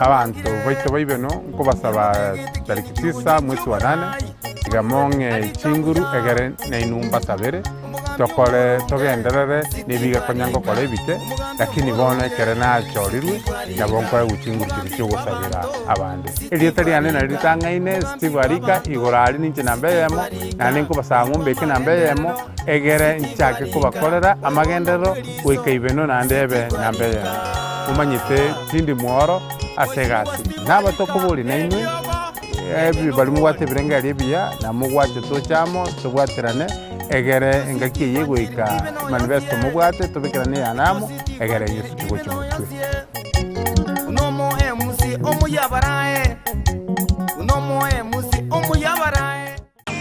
Abanto baito baibeno nkobasaba tariki tisa mwesi wa nane, tiga mong'e chinguru egere nainwe mbasabere, tokore togenderere nebiga konya ngokora ebike, lakini bono ekere nachorirwe, nabo nkoegwa chinguru chiria chi'ogosabera abande. Erieta riane nario ritang'aine, Steve Arika, igoro aria ninche namba eyemo, naende nkobasaba mombeke namba eyemo, egere nchake kobakorera amagenderero goika ibeno naende ebe namba eyemo. Momanyete tindi mworo ase egasi. Nabatokoboria nainwe, baria mobwate ebirengererio ebiya, na mogwache toche amo, tobwaterane, egere engaki eye egoika manifesto mobwate, tobekerane eyane amo, egere Yeso gochia motwe.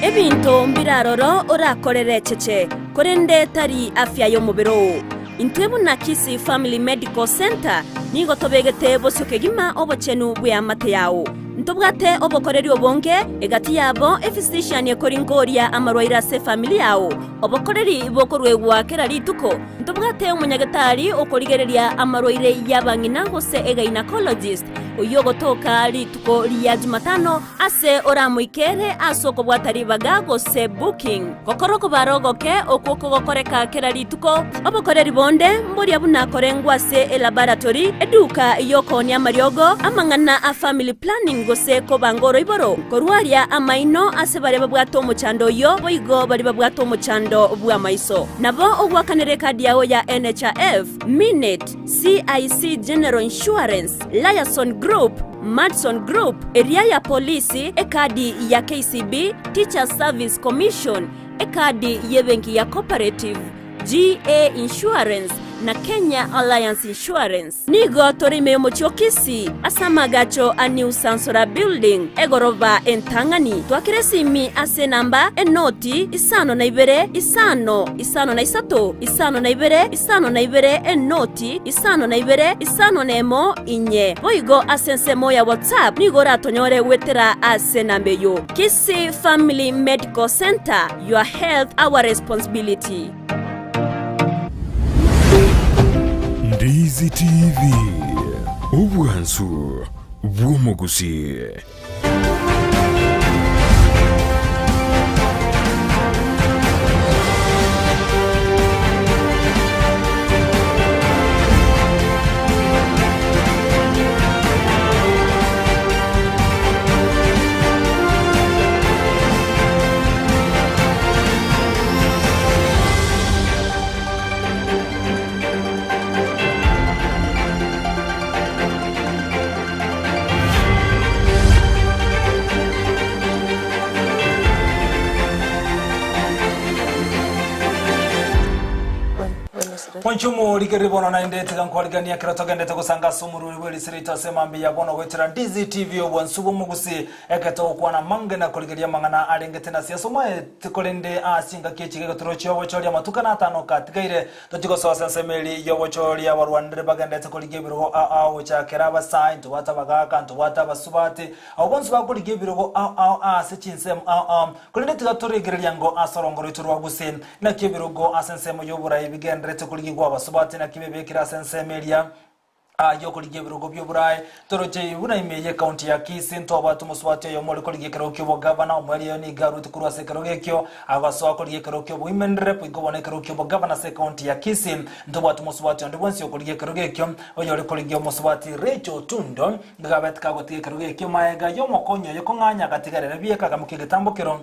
Ebinto mbire aroro orakorere echeche, korende tari afya y'omobere oo. Intwe buna Kisii Family Medical Centre nigo tobegete bosio kegima obochenu bw'eamate yao. Ntobwate obokoreri obonge, egati yabo ephysician ekoringoria amarwaire ase efamiri yao, obokoreri bokoruegwa kera rituko. Ntobwate omonyagetari okorigereria amarwaire y'abang'ina gose egynacologist, oyio ogotoka rituko ria Jumatano Ase oramoikere ase okobwata ribaga gose booking. Gokora okobara ogoke okwo kogokoreka kera rituko. Obokoreri bonde mboria buna korengwa ase elaboratory, eduka y'okoonia amariogo, amang'ana a family planning gose kobanga oroiboro, korwaria amaino ase baria babwate omochando oyio boigo baria babwate omochando bw'amaiso. Nabo ogoakanera ekadi yao ya NHIF, Minute, CIC General Insurance, Liason Group, Madison Group, eria ya polisi, ekadi ya KCB, Teachers Service Commission, ekadi y'ebenki ya Cooperative, GA Insurance, na Kenya Alliance Insurance. Nigo tore ime y'omochie o Kisii ase amaagacho a New Sansora Building, egoroba entang'ani. Twakera esimi ase enamba enoti 52 5 53 52 52 enoti 52 51 inye. Boigo ase ensemo ya WhatsApp nigo oratonyore goetera ase enamba eyio. Kisii Family Medical Centre, your health our responsibility. Ndizi TV, obwansu bw'omogusii. Mwanche omorigereria bono naende tiga nkwariganie ekero togendete gosanga ase omorweri bw'erisirito ase mambia ya bono goetera Ndizi TV obwansu bw'omogusi eke togokwana amange na korigereria amang'ana arengete na siasa omaete korende ase chingaki echi gegetorochia obochori amatuko na atano katigaire Tochi gosoa ase ensemo eria y'obochori, abarwanire bagenderete korigia ebirogo ao ao gochakera abasae, ntobwate abagaaka, ntobwate abasubati, abwo bonsi bakorigia ebirogo ao ao ase chinsemo ao ao. Korende tiga toregereria ngo ase orongo rwaito rwa gusii. Naki ebirogo ase ensemo y'oborai bigendererete korigigwa abasubati naki bebekire ase ensemo eria Ayio okorigia ebirogo bi'oboraai, toroche buna ime y'ekaunti ya Kisii ntwabwate omosubati oyomo ore korigia ekerogo ki'obogavana, omoerio oye nigo arwete korwa ase ekerogo ekio, agasoa korigia ekerogo ki'obowomen rep, igo bono ekerogo ki'obogavana ase ekaunti ya Kisii. Ntobwate omosubati onde bwensi okorigia ekerogo ekio, oyore korigia omosubati Rachel Otundo, nigo abete kagotiga ekerogo ekio maega y'omokonyi oye kong'anya agatiga rere bieka akamokia egetambokero.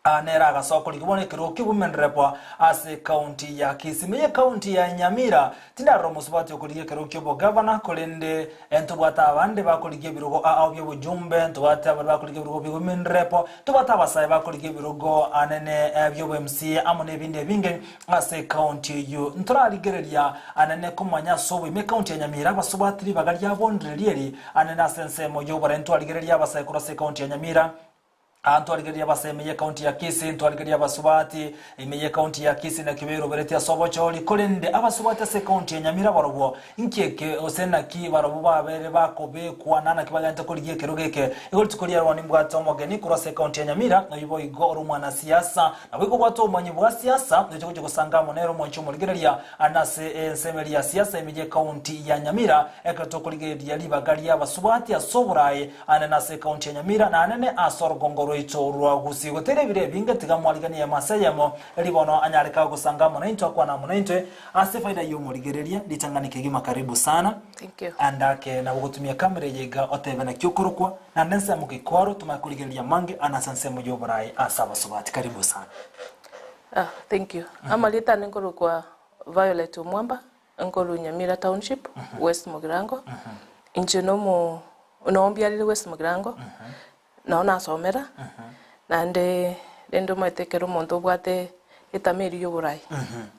Aa nere agasoa korigia bono ekerogo ki'obomenderepwa ase ekaunti ya Kisii. Ime y'ekaunti ya Nyamira tindarora omosubati okorigia ekerogo ki'obogavana, korende ntobwate abande bakorigia ebirogo ao bi'obojumbe, ntobwate abare bakorigia ebirogo bi'obomenderepo, ntobwate abasae bakorigia ebirogo anene bi'obo-MCA amo nebinde ebinge ase ekaunti eyio. Ntorarigereria anene komanya ase oboime ekaunti ya Nyamira abasubati ribaga riabo ndire rieri anene ase ensemo y'oborai ntwarigereria abasae korwa ase ekaunti ya Nyamira. Aa ntwarigereria abase ime y'ecounty ya Kisii, ntwarigereria abasubati ime y'ecounty ya Kisii naki bairoberetie ase obochori, korende abasubati ase ecounty ya Nyamira barobwo inki eke gose naki barobwo babere bakobekwa na naki bagente korigia ekerogo eke. Igo rituko ria rero nimbwate omogeni korwa ase ecounty ya Nyamira, oyio boigo ore omwanasiasa, naboigo obwate obomanyi bwa siasa, oyoche gochia gosanga amo nere omwanchi omorigereria ande ase ensemo eria ya siasa ime y'ecounty ya Nyamira, ekero tokorigereria ribaga ri'abasubati ase oboraai Anene ase ekaunti ya Nyamira, na anene ase orogongo rwaito rwa Gusii. Goteria ebiro ebinge, tiga mwariganie eyemo ase eyemo, erio bono anyare kagosanga amo naintwe, akwane amo naintwe, ase efaida y'omorigereria. Ritang'ani kegima karibu sana. Thank you. Ande ake nabo gotumia ekamera eye iga otebe naki okorokwa, naende ensemo ki kwarwa tomanye korigereria amange ane ase ensemo y'oboraai ase abasubati. Karibu sana. Ah, thank you. Amarieta ane nkorokwa Violet Omwamba, Nkorwa Nyamira Township, West Mugirango. Inche nomo noo mbiarire West Mugirango, nao nasomera, naende rende omanyete ekero omonto obwate etama eria ya oborai,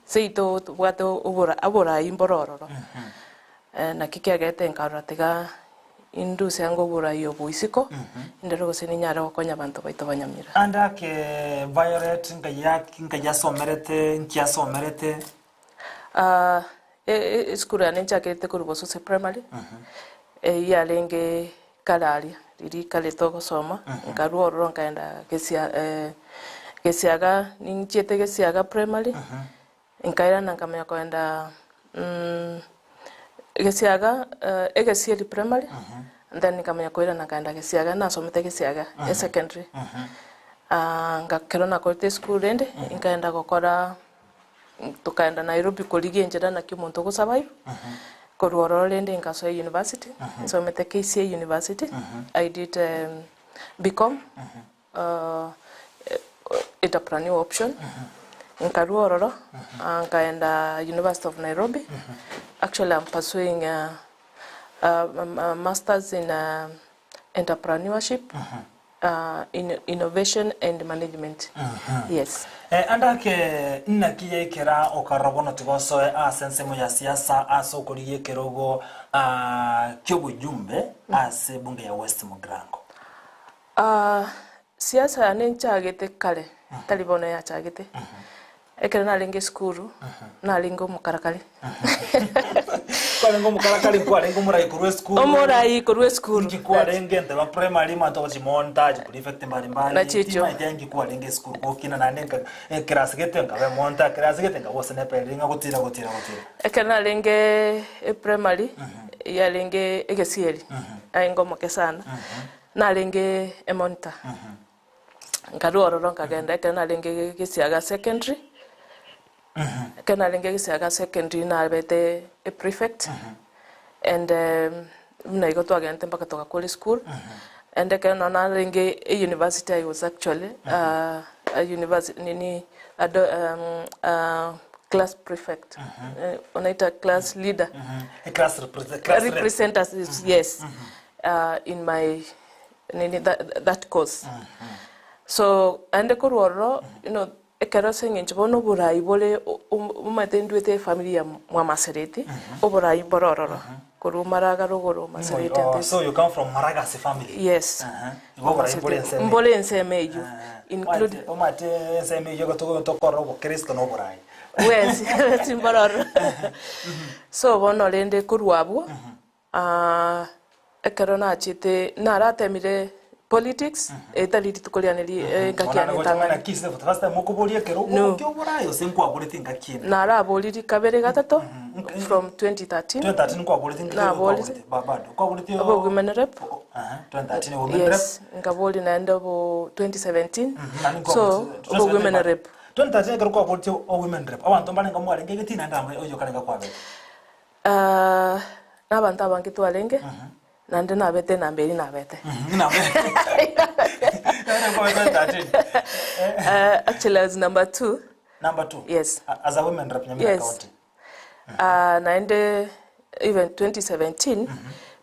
seito tobwate obora oborai mboro ororo. Naki kiagerete nkarora tiga induse ange oborai obo isiko, ndore gose ninyare gokonya abanto baito ba Nyamira. Ande ake Violet nkai nkai asomerete, nki asomerete? Esukuru yane nchakerete korwa Bosose Primary, eyio yarenge kare aria, riria kare togosoma, nkarwa ororo nkaenda gesia Gesiaga, ninchiete Gesiaga Primary, nkairana nkamanya koenda Gesiaga Egesieri Primary, and then nkamanya koirana nkaenda Gesiaga, nasomete Gesiaga esecondary. Ekero nakorete esukuru rende, nkaenda gokora. Tokaenda Nairobi korigia enchera naki omonto ogo survive, korwa ororo rende nkasoa university, nsomete KCA University, I did BCom, entrepreneur option, nkarwa ororo nkaenda University of Nairobi, actually I'm pursuing a masters in Entrepreneurship, Innovation and Management. Yes. Ande ake naki yaikera okarora bono tiga osoe ase ensemo ya siasa ase okorigia ekerogo ki'obojumbe ase ebunge ya West Mugirango? Siasa yane nchagete kare, tari bono yachagete. Ekero narenge esukuru, narenge omokarakari. Kwarenge omokarakari nkwarenge omorai korwa esukuru. Omorai korwa esukuru. Nki kwarenge nteba primary manto gochimontage prefect mbari mbari. Nachicho. Timaete nki kwarenge esukuru gokina naende nka eclass gete nkabe monta class gete nkabe gose neperi ng'a gotira gotira gotira. Ekero narenge eprimary, yarenge egesieri, narenge omoke sana, narenge emonitor. Nkarua ororo nkagenda ekero narenge Gesiaga Secondary, ekero narenge Gesiaga Secondary nabete eprefect, and buna igo twagendete mpaka togakora eschool, and ekero nonye narenge euniversity I was actually a university nini ado class prefect, wanaita class leader, Eclass represent class rep. representative yes, in my nini that, that course so aende korwa ororo you know ekero ase eng'encho bono oborai bore o- o- omanyete ndwete efamiri ya mwamasereti oborai mbore ororo korwa maraga rogoro masereti and Oh, this so you come from Maragasi family. yes Aha. Igo oborai mbore ensemo. mbore ensemo eywo include Omanyete ensemo eywo igo tokorora obokristo na oborai. bwensi bwensi mbore ororo so bono rende korwa abwo Ekero nachete naratemire politics, etari rituko riane ri engaki yane Onana etang'ani. gocha for the first time okoboria ekero No. okoborayo gose nkwaboreti ngaki ende. Naraboriri kabere gatato from 2013 2013 nkwaboreti ngaki Naborire. bado kwaboreti obo women rep Aha, 2013 women rep. yes nkabori naende obo 2017 Nani so nkwaboreti? obo women rep 2013 ekero kwaboreti o women rep abanto mbarenge mwarenge egetii naende amo oyo karenge kwabete. Nabanto abange twarenge, naende nabete enamba eria nabete. Actually I was number two. Number two? Yes. As a women rep Nyamira Yes. County. Naende even 2017,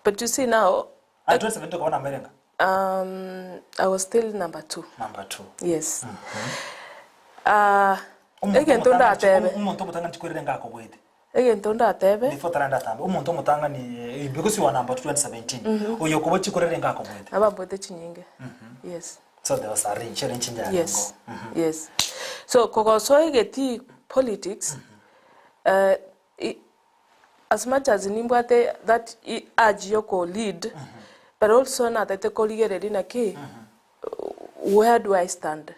but you see now, Ah, 2017 okaba namba erenga? I was still number two. Number two. Yes. Egento ndatebe. Omonto omotang'ani chikwerire ngakoboete. Egento ndatebe. Before tarenda atambe, omonto omotang'ani because you are number 2017. Oyo okoboa chikorere ngakoboete. Abamboete chinyinge. Yes. So there was a range, erange nyarengo. Yes, yes. So kogosoa egetii politics, eh, i- as much as nimbwate that i- urge yoko lead, but also natete korigereria naki, where do I stand?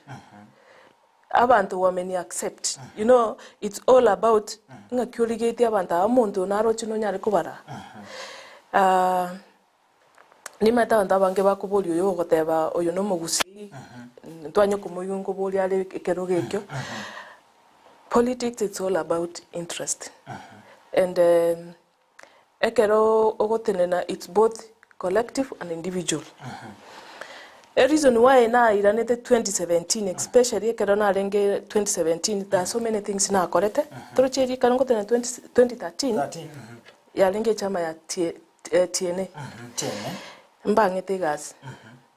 Abanto wameni accept. You know, it's all about ng'aki origetie abanto aba omonto oyo naroche nonyare kobara. Ah, nimanyete abanto abange bakoboria oyo ogoteba oyo na omogusii, ntwanye komoigwa nkoboria are ekerogo ekio. Politics it's all about interest. And ekero ogotenena it's both collective and individual. E reason why nairanete 2017 especially ekero narenge 2017 there are so many things nakorete, toroche rikano ngotenena 20 2013 13, yarenge echama ya T- eh, TNA. TNA. Mbang'ete egasi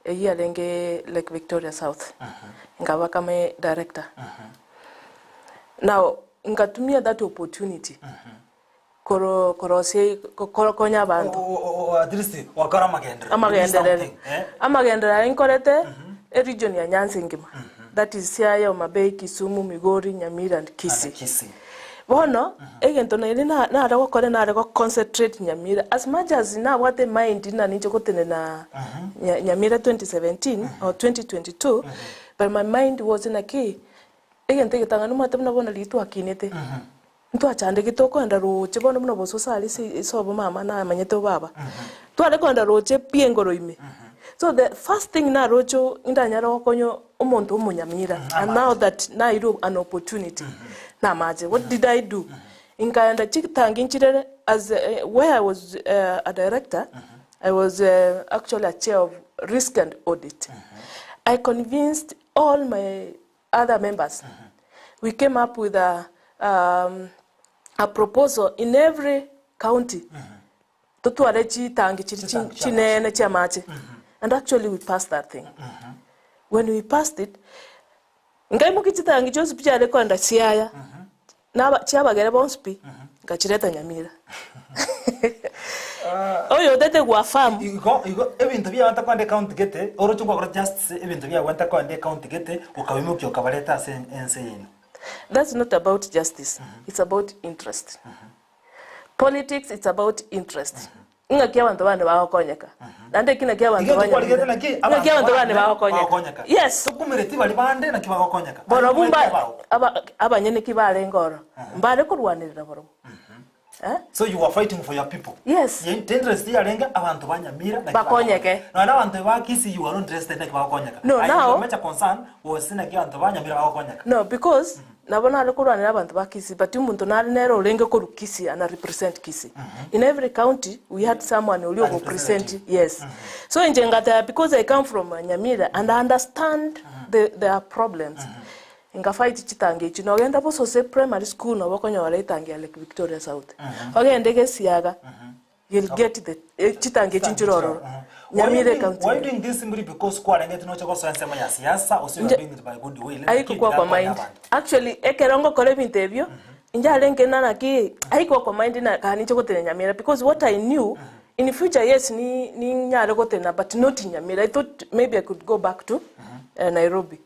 eyio yarenge Lake Victoria South, nkaba kama director. Now nkatumia that opportunity koro korosia konya abanto. At least wakora amagenderero. Amagenderero. Something, eh? Amagenderero aya nkorete e region ya Nyanza engima. That is Siaya, Homa Bay, Kisumu, Migori, Nyamira and Kisii. And Kisii. Bono egento nere nare gokora nare go concentrate Nyamira as much as nabwate mind na ninche gotenena Nyamira 2017 or 2022, but my mind was naki egento egetang'ani omanyete buna bono riria twakinete ntwachandegete okoenda roche bono buna bososo aria ase ase obomama namanyete obaba tware koenda roche pi engoro ime. So the first thing naroche ndanyare gokonya omonto omonyamira, and now that nairwe an opportunity namache, what did I do? Nkaenda chitangi nchirere as where I was a director. I was actually a chair of risk and audit. I convinced all my other members. We came up with a proposal in every county totware chitangi chiri Chitangi chia chinene chiamache, and actually we passed that thing. When we passed it, ngaimuki chitangi chionsi pi chiare koenda Siaya naba chiabagere bonsi pi ngachireta Nyamira oyo otete gwa farm. Igo igo ebinto biawenta kwenda county gete oroche kwakora justice ebinto biawenta kwenda county gete okabimokia okabareta ase ense yenu. That's not about justice. It's about interest. Politics, it's about interest. Ng'aki abanto bane bagokonyeka. Naende eki naki abanto Igo tokwarigete banyamira. naki Ng'aki abanto bane bagokonyeka. Yes. Tokumereti bari bande naki bagokonyeka. Borobu mba Bao. Abanyene ki barenge oro. Mbare korwanirira borobu. Eh? So you are fighting for your people. Yes. Ye interest yarenge abantu banyamira naki Bakonyeke. bagokonyeka. No abantu ba Kisii you are not interested naki bagokonyeka. No, Your major concern was naki abantu banyamira bagokonyeka. No, because nabo nare korwanera abantu ba Kisii, but omonto nare nere orenge korwa Kisii ana represent Kisii. In every county we had someone ori A ogopresent. Yes. So inche ngateba because I come from Nyamira and I understand their problems. Ngafight chitangi echi nogenda Bosose Primary School nabo okonyora etangi ya Lake Victoria South. Ogende Gesiaga you'll get the chitangi echi nchire ororo. Nyamira county. Why doing this simply because kwarengete noche gosoa ensemo ya siasa or you are doing it by good will? Aikokwa kwa mind. Actually ekero ngokora ebinto ebio injarenge naki aikwa kwa mind na kaninche gotena Nyamira, because what I knew in future, yes, ni ni nyare gotena, but not in Nyamira. I thought maybe I could go back to Nairobi.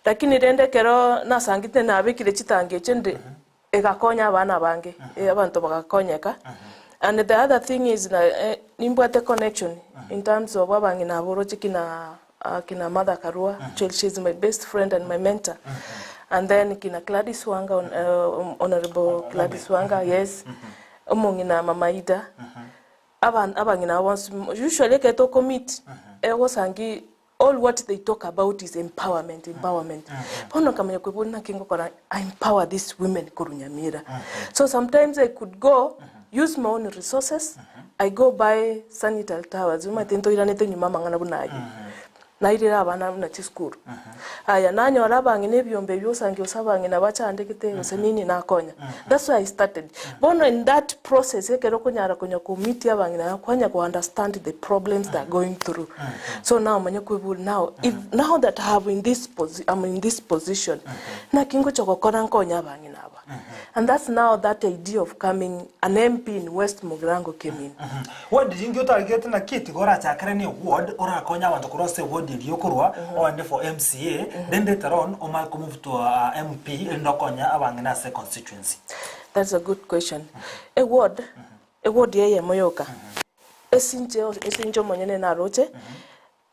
Lakini rende kero nasangite nabikire chitangi echi ndi egakonya abana bange, abanto bagakonyeka. And the other thing is na nimbwate connection in terms of abang'ina aboroche kina kina Mother Karua. Actually she's my best friend and my mentor. And then kina Gladys Wanga, Honorable Gladys Wanga, yes. Omong'ina Mama Ida. Abang'ina bonsi usually eketo commit egosangi all what they talk about is empowerment, empowerment. Bono kamanya kwibona naki ngokora I empower these women koru Nyamira. So sometimes I could go use my own resources. I go buy sanitary towels. Umate ntoiranete nyuma mang'ana buna ayo. Nairera abana buna chisukuru. Aya nanyora abang'ina ebiombe biosangi ose abang'ina bachandegete gose nini nakonya. That's why I started. Bono in that process ekero konyara konya kumeet abang'ina kwanya ku understand the problems they are going through. So now manya kwibura now if now that I have in this I'm in this position naki ngocha gokora nkonya abang'ina aba. And that's now that idea of coming an MP in West Mugirango came in. Ward ringi otarigete naki tiga orachakeranie eward orakonye abanto korwa ase eward eria okorwa ogende for MCA then later on omanye ko move to a MP erinde okonye abang'ina ase econstituency. That's a good question. Eward, eward eyemo yoka, esinche esinche omonyene naroche,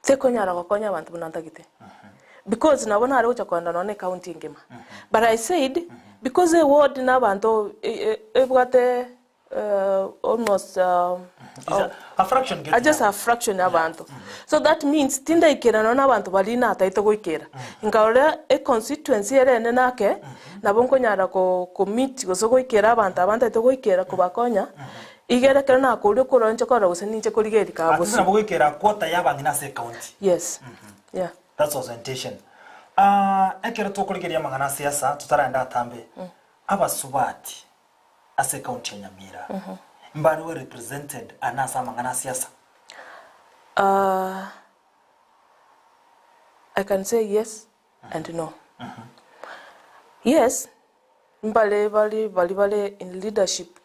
Tikonyara gokonya abanto buna ntagete because nabo nare gocha kogenda nonya na ecounty engima but I said because eward na abanto ebwate almost A fraction gete just a fraction ya abanto so that means tindaikera nonya na abanto baria nataete goikera nkarora econstituency ere enene ake nabo nkonyara ko meet gose goikera abanto aba ntaete goikera kobakonya Igere ekero nakoria okorora inche korora gose ninche korigereria At least kabosie. nabo goikera quota y'abang'ina ase ecounty. Yes. Yeah. That's was intention. Ah, ekero tokorigereria amang'ana a siasa totaragenda atambe, abasubati ase ecounty ya Nyamira mbare well represented ane ase amang'ana a siasa? Ah, I can say yes and no. Yes, Mbare bare baria bare in leadership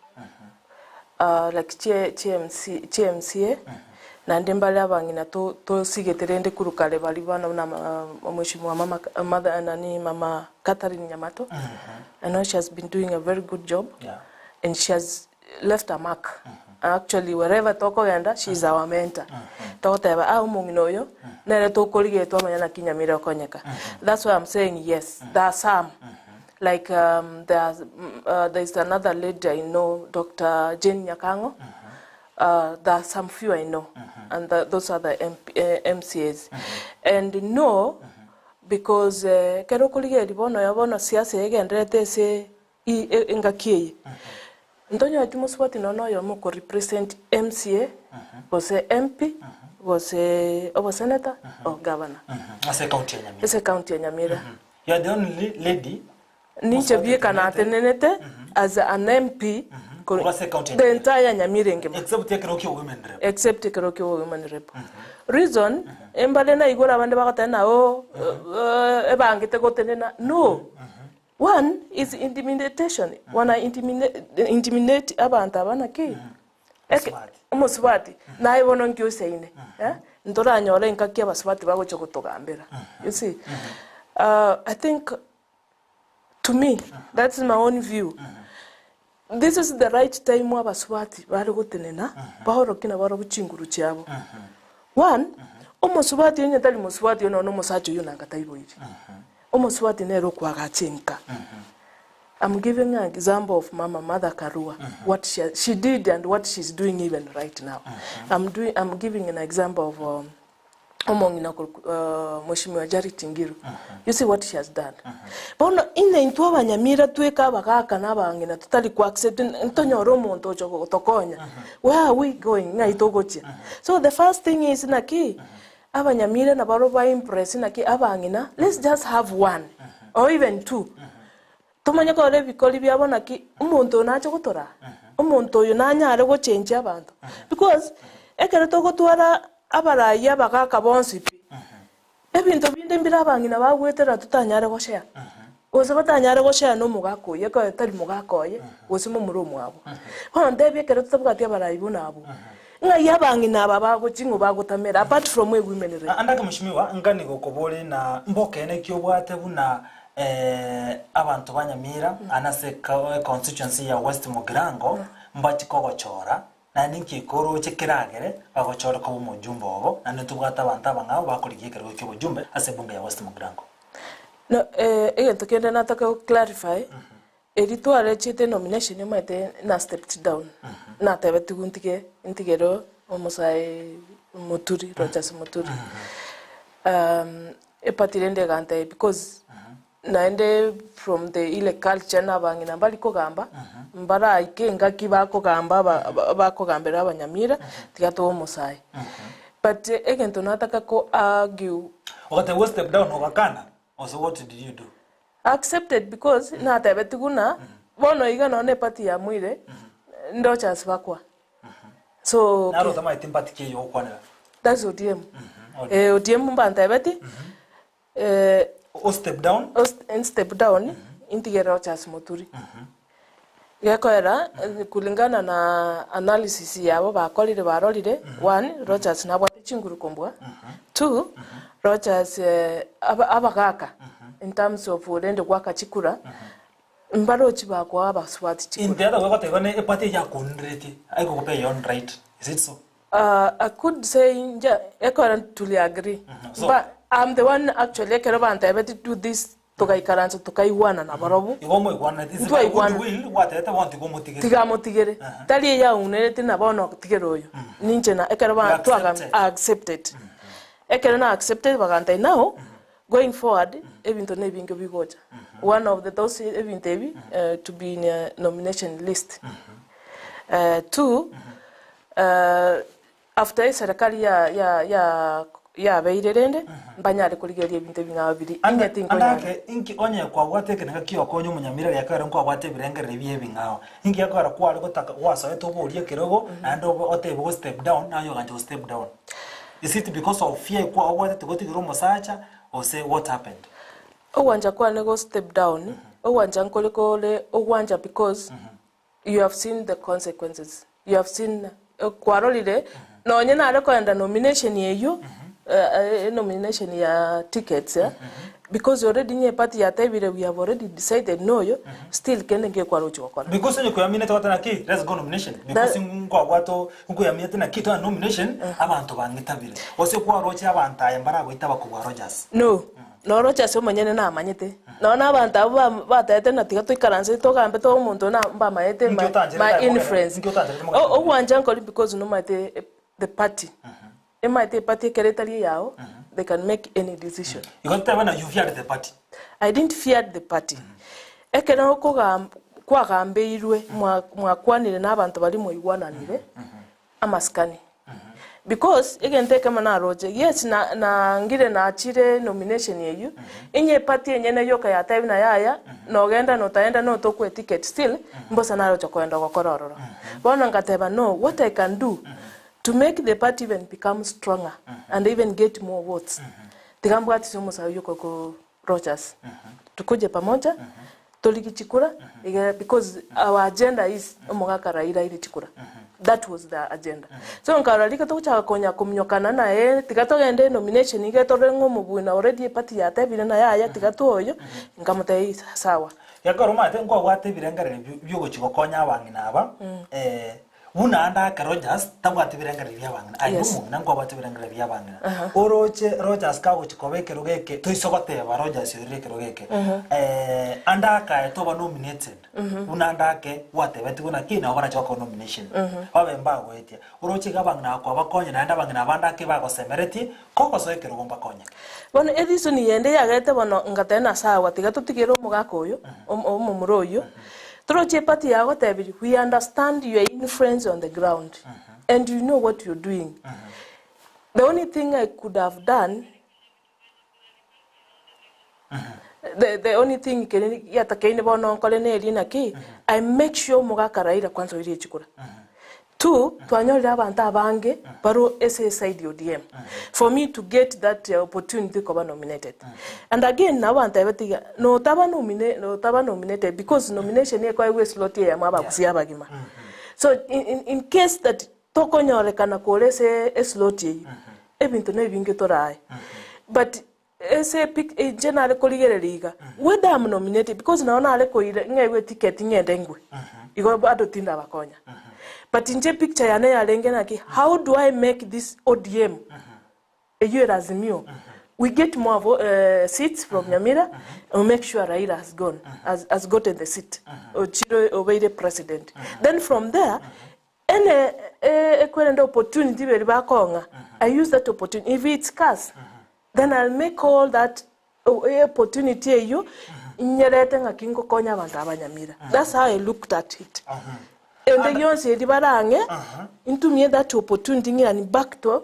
like chi chi MC chi MCA, naende mbare abang'ina to tosigete rende korwa kare baria bono buna omweshimiwa mama mother nani mama Catherine Nyamato, I know she has been doing a very good job Yeah. and she has left a mark. Actually wherever tokogenda she is our mentor. Togoteba ah omong'ina oyo nere tokorigereria twamanya naki Nyamira okonyeka. That's why I'm saying yes, there are some like um, there are, mm, uh, there is another lady I know, Dr. Jane Nyakango. There are some few I know, and the, those are the MP, MCAs. And no, because ekero okorigereria bono oyo bono siasa egendererete ase i- e- engaki eye Ntonyoreti mosubati nonya noyomo oko represent MCA, gose MP, gose obosenator or governor. Ase ecounty ya Nyamira. Ase ecounty ya Nyamira. You are the only lady Ninche mosubati bieka otenenete natenenete as an MP Korwa ase ecounty ya the Nyamira. entire Nyamira engima. Except ekero kia women rep. Except ekero kia women rep. Reason, embare naigure abande bagoteba ng'a oh, ebangete gotenena, no. One is intimidatation, wana intimidate abanto aba naki? Eke- Omosubati. Omosubati, naye bono nki oisaine eh? Ntoranyore engaki abasubati bagocha gotogambera, you see. I think to me, that's my own view, this is the right time abasubati bare gotenena, baorokie nabarobwo chinguru chiabo. One, omosubati onye tari mosubati oyo nonya omosacha oyio nanga taiboiri. Omosubati nere okoagacha enka. I'm giving an example of mama Martha Karua, what she, she did and what she's doing even right now. I'm, doing, I'm giving an example of omong'ina okorokwa Mheshimiwa Charity Ngilu. You see what she has done. Bono ine intwe abanyamira tweka abagaka na abang'ina totari ko accept ntonyore omonto ocha gotokonya. Where are we going? Ng'ai togochia? So the first thing is naki abanyamira nabaro ba impress naki abang'ina let's just have one or even two. Tomanye korora ebikori biabo naki omonto oyo nache gotoraa, omonto oyo nanyare gochengia abanto. Because ekero togotwara abarai abagaka bonsi pi, ebinto binde mbire abang'ina bagwetera totanyare goshare, gose batanyare goshare na omogaka oyio ekero tari mogaka oye, gose momura omwabo. Bono ntebie ekero totabwati abarai buna abwo, ng'ai abang'ina aba bagochia ng'o bagotamera apart from ewomen rep. Andake Mheshimiwa, ngani gokobori na mbokeene ki obwate buna Abanto ba Nyamira aa nase econstituency ya West Mugirango mbachi kogochora, naende inki koroche keragere bagochore koba omojumbe obo, naende ntobwate abanto abang'ao bakorigia ekerogo ki'obojumbe ase ebunge ya West Mugirango. No, egento kende nataka go clarify, eri twarechete nomination omanyete na stepped down, natebetigwe ntige ntigere omosae Muturi, Rodgers Muturi. Eparty rende egantebia because naende from the ile culture na abang'ina mbari kogamba, mbaraike engaki bakogamba aba aba bakogambera abanyamira, tiga tobe omosae. But egento nataka ko argue. Ogatebigwa step down ogakana, gose what did you do? Accepted because natebetigwe ng'a bono iga nonye na eparty yamoire, ndoche ase bakwa. So Naro otamaeti mbati ki eyio ogokwanera? That's ODM. Eh, ODM mbantebeti, eh, O step down? O step down, Intige Rochas Muturi. Gekoera kulingana na analysis yabo bakorire barorire, one, Rochas nabwate chinguru kombua, two, Rochas abagaka in terms of rende goaka chikura, mbarochi bakoa abasubati chikura. In the other way goteba ne eparty eyio yakonuneretie aigokopea your own right, is it so? I could say inche ekero tuli agree, So- but I'm the one actually ekero bantebetie do this Togaikaransa tokaigwana nabarobwo. Igo omoigwananeti, is by good Ntwaigwana. will gwatebete bono tiga omotigere. Tiga amotigere. Tari eyaung'unereti na bono tigera oyo. Ninche na ekero ba You twaga accepted. I accepted. Ekero na accepted bagantebia now going forward ebinto na ebinge bigocha. One of the those ebinto ebi to be in a nomination list. Two, After eserekari ya ya ya yabeire rende, mbanyare korigereria ebinto ebing'ao biria Ande inye tinkonyara. ande ake inki onye kwabwate ekerenga ki'okonya omonyamira riakagera nkwabwate ebirengererio bie ebing'ao, inki gekogera kware gotaka gwasoete oborie ekerogo naende obe otebe go step down naye ogancha go step down. Is it because of fear kwabwate tigotigera omosacha gose what happened? Ogwancha kwane go step down, ogwancha nkore kore ogwancha because You have seen the consequences, you have seen kwarorire nonye nare koenda nomination eywo nomination ya tickets eh, because already inye eparty yatebire we have already decided noyo, still kende ngekware gochia gokora. Because onye koyaminete goteba naki let's go nomination because nkwabwate nkoyaminete naki twagenda nomination abanto bang'itabire gose kwaroche abanto aya mbaragoitaba kobua Rogers. No. Noroche ase omonyene namanyete. Nonya na abanto abwo ba- batebete ng'a tiga toikaranse togambe tobe omonto oyo na mbamanyete Inki my, otancherete my aye mogende? influence. Inki otancherete mogende? O- Ogwancha nkori because nomanyete e- the party. Emanyete eparty ekero etari eyao, they can make any decision. Igo totebe ng'a you feared the party. I didn't fear the party. Ekero okogam kwagambeirwe mwa mwakwanire na abanto baria mwaigwananire, amasikani. Because egento ekemo naroche, yes na nangire nachire nomination eyio, inye eparty enyene yoka yatebi na yaya, nogenda notaenda notokwe eticket still, mbosa naroche koenda gokora ororo. Bono ngateba no, what I can do to make the party even become stronger and even get more votes, tiga mbwatise omosae oyio okorokwa Rogers, tukuje pamoja, Torigi chikura igere because our agenda is omogaka Raila aire chikura. That was the agenda. So nkarora rika togochaka konya kominyokana naye tiga togende nomination iga torore ng'a omobui na already eparty yatebire na yaya tiga toyo nkamotebia sawa. Gekogera omanyete nkwabwate ebirengererio biogochia gokonya abang'ina aba Buna ande ake Rogers tabwati birengererio bi'abang'ina, aye Yes. nomong'ina nkwabwate ebirengererio bi'abang'ina. Oroche Rogers kagochia koba ekerogo eke, toise goteba Rogers oirire ekerogo eke, ande ake aye toba nominated, buna ande ake gwatebetigwe naki nabo barache gokora nomination, babe mbagoetia. Oroche iga abang'ina aba kwabakonya naende abang'ina abande ake bagosemeretie, kogosoa ekerogo mbakonyeke. Bono ereason yende yagerete bono ngateba nase agwo tiga totigere omogaka oyo, omomura oyio, Toroche eparty yagotebirie we understand your influence on the ground and you know what you're doing. The only thing I could have done the, the only thing kere yatakeine bono nkore neri naki I make sure omogaka Raila kwanza oirie chikura. Two, twanyorire abanto abange barwe ase eside ya ODM for me to get that opportunity koba nominated. And again nabo bantebeti iga, notaba nomine notaba nominated because nomination ekoegwa eslot eyemo abagusia abagima. So in in in case that tokonyorekana kore ase eslot eyio, ebinto na ebinge torae. But Ase epic inche nare korigereria iga, whether am nominated because nabo nare koira ng'egwe eticket ng'ende ngwe, igo bado tindabakonya. But inche epicture yane yarenge naki, how do I make this ODM eywo ere Azimio, we get more vo seats from Nyamira and we make sure Raila has gone, has, has gotten the seat, ochire obeire president. Then from there, Ene ekwerende opportunity beri bakong'a, I use that opportunity, if it's scarce, then I'll make all that opportunity eywo inyerete ng'aki ngokonya abanto aba Nyamira. That's how I looked at it. Ende gionsi eri barang'e, ntumie that opportunity ng'irani back to.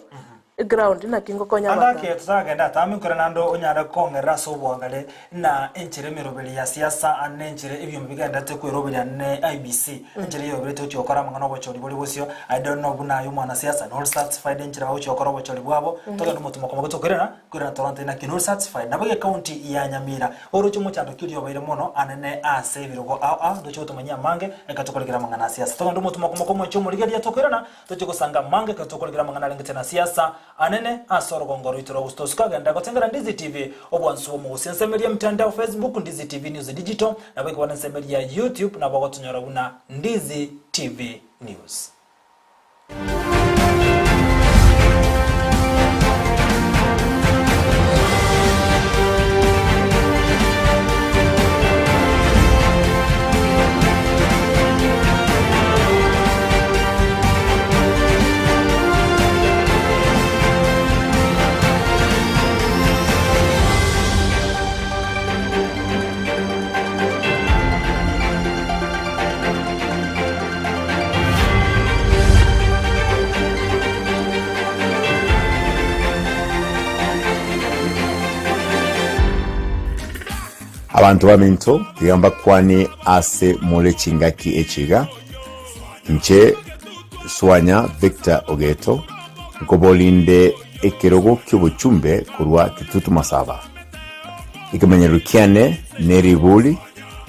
Eground naki ngokonya Ande abanto ake aba. totaragenda atambe nkore naende onyare kong'erera ase oboangare na enchera emeroberi ya siasa ande enchera ebiombe bigenderete kweroberia ne IEBC enchera eyoberete gochia gokora amang'ana obochori bore bosio I don't know buna aye omwanasiasa nori satisfied enchera bagochia gokora obochori bwabo togende omotumo komo tokoirana koirana torante naki nori satisfied nabo egecounty ya Nyamira oroche omochando ki oria obeire mono anene ase ebirogo ao ao ntoche gotomanyia amange reka tokorekera amang'ana a siasa togende omotumo komo komochie omorigereria tokoirana Tochie gosanga amange ekero tokorikera amang'ana arengete na siasa anene ase orogongo roito rwa Gusii. Tosuke agenda gotengera Ndizi TV, obwansu bw'omogusi. Ensemo eria emitandao Facebook, Ndizi TV News Digital, nabo ekobana ensemo eria YouTube nabo ogotonyora buna Ndizi TV News. Abanto baminto, tiga mbakwane ase more chingaki echi iga, Inche Swanya Victor Ogeto, nkoborinde ekerogo ki'obochumbe korwa Kitutu Masaba. Ekemanyererio kiane neriguri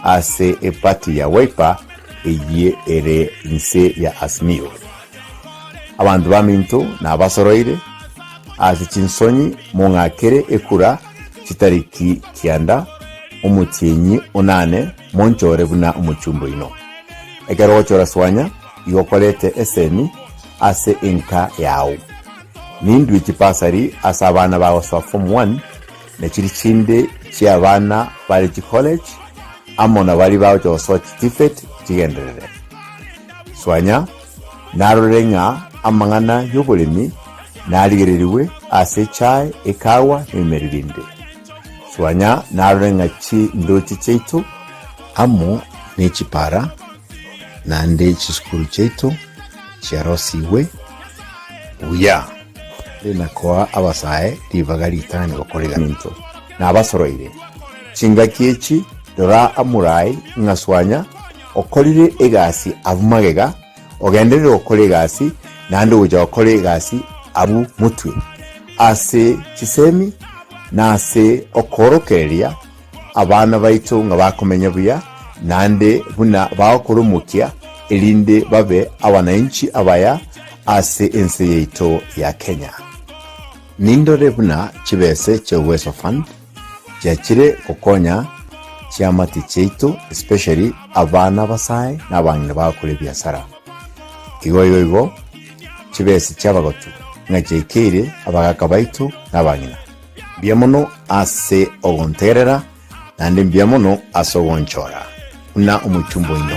ase eparty ya Wiper eyie ere inse ya Azimio. Abanto baminto nabasoroire ase chinsonyi mong'akere ekura chitariki kianda omotienyi onane monchore buna omochumbe oino. Ekero ogochora swanya, igo okorete esemi ase enka yao. Nindue chipasari ase abana bagosoa form one na chiri chinde chi'abana bare chicollege amo na baria bagocha gosoa chiTVET chigenderere. Swanya narore ng'a amang'ana y'oboremi narigererigwe ase echae, ekawa na ebimeri binde. Swanya narore ng'a chindoche chiaito amo ne chipara naende chisukuru chiaito chiarosigwe buya, na koa abasae ribaga ritang'ani gokora egento nabasoroire. Chingaki echi rora amorai ng'a Swanya okorire egasi abwo magega, ogenderere gokora egasi naende ogocha gokora egasi abwo motwe, ase chisemi na ase okoorokereria abana baito ng'a bakomenya buya, naende buna bagokora omokia, erinde babe abanainchi abaya ase ense yaito ya Kenya. Nindore buna chibese chia Uwezo Fund chiachire gokonya chiamate chiaito especially abana abasae na abang'ina bagokora ebiasara. Igo igo igo chibese chiabagotu ng'a chiaikeire abagaka baito na abang'ina. Mbuya mono ase ogontegerera, naende mbuya mono ase ogonchora buna omochumba oino.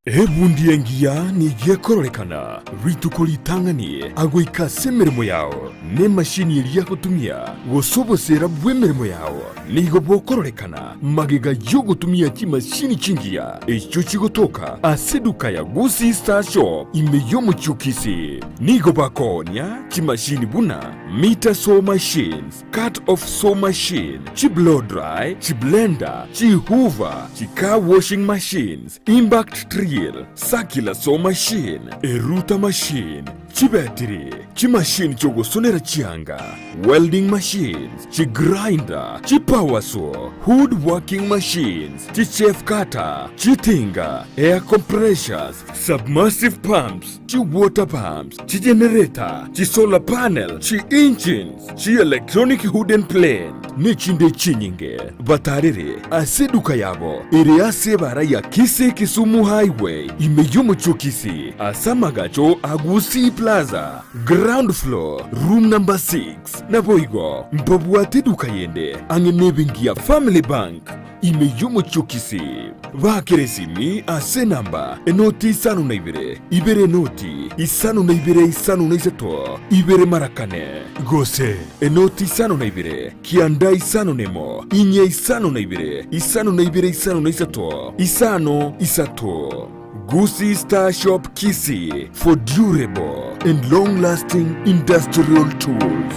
Ebundi engiya nigo ekororekana rituko ritang'ani agoika ase emeremo yao, na emashini eria agotumia, gose oboseera bw'emeremo yao nigo bokororekana magega y'ogotumia chimashini chingiya echio chigotoka ase eduka ya Gusii Star Shop ime y'omochie o Kisii. Nigo bakoonia chimashini buna Meter saw machines, cut off saw machine, chi blow dry, chi blender, chi hoover, chi car washing machines, impact drill, circular saw machine, eruta machine, chibetiri, chimachine chi'ogosonera chianga, welding machines, chi grinder, chi power saw, wood working machines, chi chaff cutter, chitinga, air compressors, submersive pumps, chi water pumps, chi generator, chi solar panel, chi engines, chi electronic wooden plane, nechinde chinyinge. Batarere ase eduka yabo ere ase ebara ya Kisii Kisumu Highway ime y'omochie o Kisii ase amagacho a Gusii Plaza, ground floor, room number 6. Naboigo mbabwate eduka yende ang'e nebenki ya Family Bank. Ime y'omochie o Kisii, baakere esimi ase enamba enoti isano na ibere, ibere enoti isano na ibere isano na isato, ibere mara kane, gose enoti isano na ibere, kianda isano na emo, inye isano na ibere, isano na ibere isano na isato, isano isato. Gusii Star Shop Kisii for durable. and long lasting industrial tools.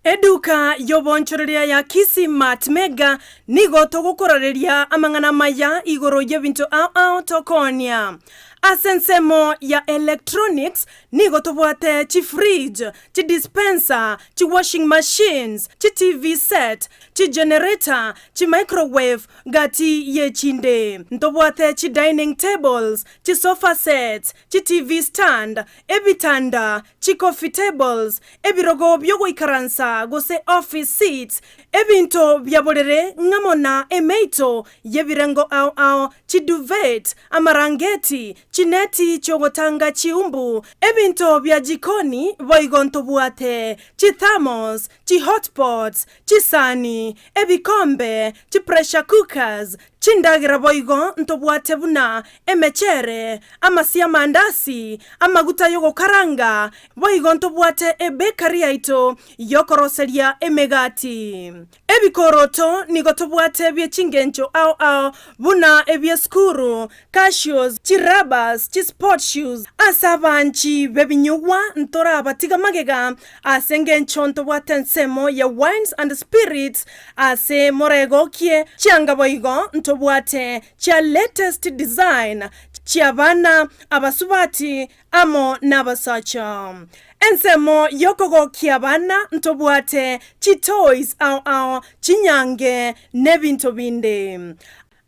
Eduka y'obonchoreria ya Kisii Mart Mega nigo togokorareria amang'ana amaya igoro y'ebinto ao ao tokoonia. Ase ensemo ya electronics nigo tobwate chifridge, chidispenser, chiwashing machines, chiTV set, chigenerator, chimicrowave gati y'echinde. Ntobwate chidining tables, chisofa sets, chiTV stand, ebitanda, chicoffee tables, ebirogo bi'ogoikaransa gose office seats, ebinto bia borere ng'amo na emeito y'ebirengo ao ao, chiduvet, amarangeti, chineti chi'ogotanga chiumbu, ebinto bia jikoni boigo ntobwate, chithermos, chihotpots, chisani, ebikombe, chipressure cookers, Chindagera boigo ntobwate buna emechere, amasio 'amandasi, amaguta y'ogokaranga, boigo ntobwate ebekari yaito y'okoroseria emegati. Ebikoroto nigo tobwate bie chingencho ao ao buna ebi'esukuru, cashews, chirabas, chisport shoes. Ase abanchi b'ebinyugwa ntorabatiga magega Ase engencho ntobwate ensemo ya wines and spirits ase moregokie chianga boigo ntobwate chia latest design chi'abana, abasubati amo nabasacha. Ensemo yokogokia abana ntobwate chitoys ao ao, chinyange nebinto binde.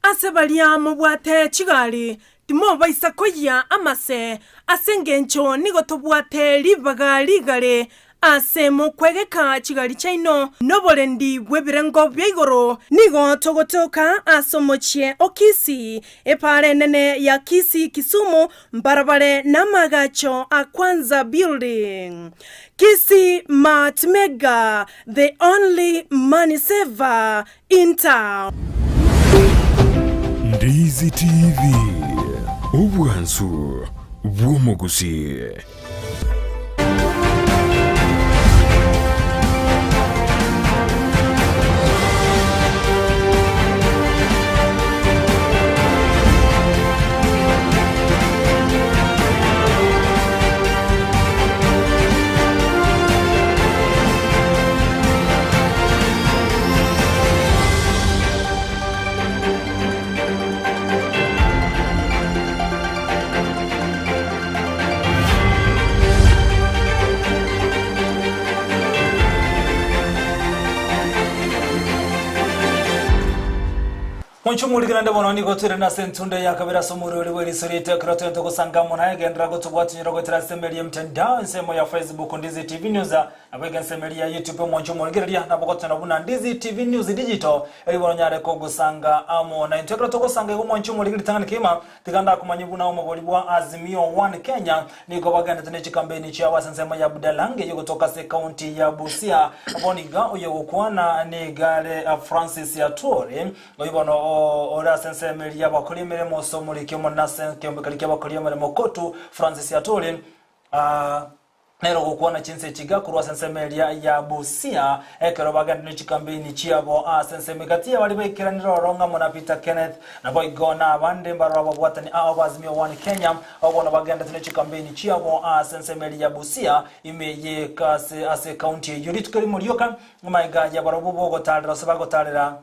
Ase baria mobwate chigari, timobaisa koyia amase, ase engencho nigo tobwate ribaga rigare ase mokwegeka chigari chiaino noborendi bw'ebirengo bia igoro. Nigo togotoka ase omochie o Kisii, epaara enene ya Kisii Kisumu, mbarabare namaagacho a Kwanza Building. Kisii Mart Mega, the only money saver in town. Ndizi TV, obwansu bw'omogusii. Monchumurike naende bono nigo twerende ase entunde ya kabere ase omorweri bw'eriso riaito ekero togente gosanga amo naye genderera gotobwatinyora goetera ase emeri y'emtandao ensemo ya Facebook Ndizi TV News Naboigo ensemo eria ya YouTube omonche omorigereria nabo gotena buna Ndizi TV News Digital, erio bono onyare kogosanga amo naintwe. Ekero togosanga igo omonche omorigereria ritang'ani kegima, tiga ndakomanyie buna omobori bwa Azimio One Kenya nigo bagendete ne chikampeini chiabo ase ensemo ya Budalangi eyio gotoka ase ekaunti ya Busia. Bono iga oyogokwana nigo are Francis Atwoli, oyio bono ore ase ensemo eria y'abakori emeremo ase omoriki omonene ase ekeombe keria ki'abakori emeremo Kotu, Francis Atwoli. Nere ogokwana chinse echi iga korwa ase ensemo eria ya Busia, ekero bagenda ne chikambeini chiabo ase ensemo egati y'abaria baikeranire ororo ng'amo na Peter Kenneth, naboigo nabande mbaroro ababwatani ao b'Azimio One Kenya, abwo bono bagendete ne chikambeini chiabo ase ensemo eria ya Busia, ime y'ekase ase ekaunti eyio. Rituko erimo rioka, amaiga y'abarobwo bogotarera ase bagotarera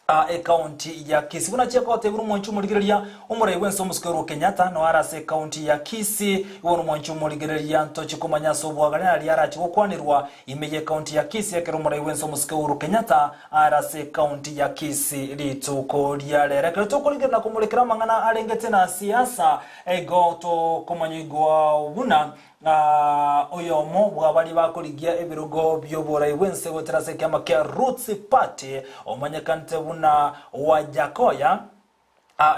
Aa ekaunti ya Kisii. Buna chiagotebiwa nomwanchi omorigereria omorai bwense omosike Uhuru Kenyatta noyo are ase ekaunti ya Kisii. Igo nomwanchi omorigereria ntochi komanya ase oboagare nari arache gokwanirwa ime ye kaunti ya Kisii ekero omorai bwense omosike Uhuru Kenyatta are ase ekaunti ya Kisii rituko ria rero. Ekero tokorigereria na komorekera amang'ana arengete na siasa igo tokomanya igwa buna Na oyomo bw'abaria bakorigia ebirogo bi'oborai bw'ense goetera ase ekiama kia Roots Party, omanyekanete buna Wajackoyah,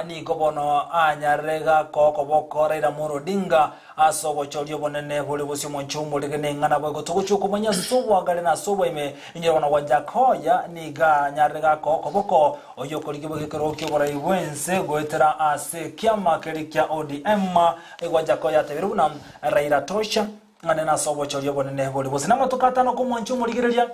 nigo bono anyarire gakoa okoboko Raila Amolo Odinga ase obochoria obonene bore bosio omonche omorege neng'ana boigo togochia okomanya ase oboagare na ase oboime. Inyora bono Wajackoyah nigo anyarire gakoa okoboko oyio okorigia boigo ekerogo ki'oborai bw'ense goetera ase ekiama keria kia ODM. Wajackoyah atebire buna Raila tosha ng'a nene ase obochoria obonene bore bose namatuko atano komwancha omorigereria.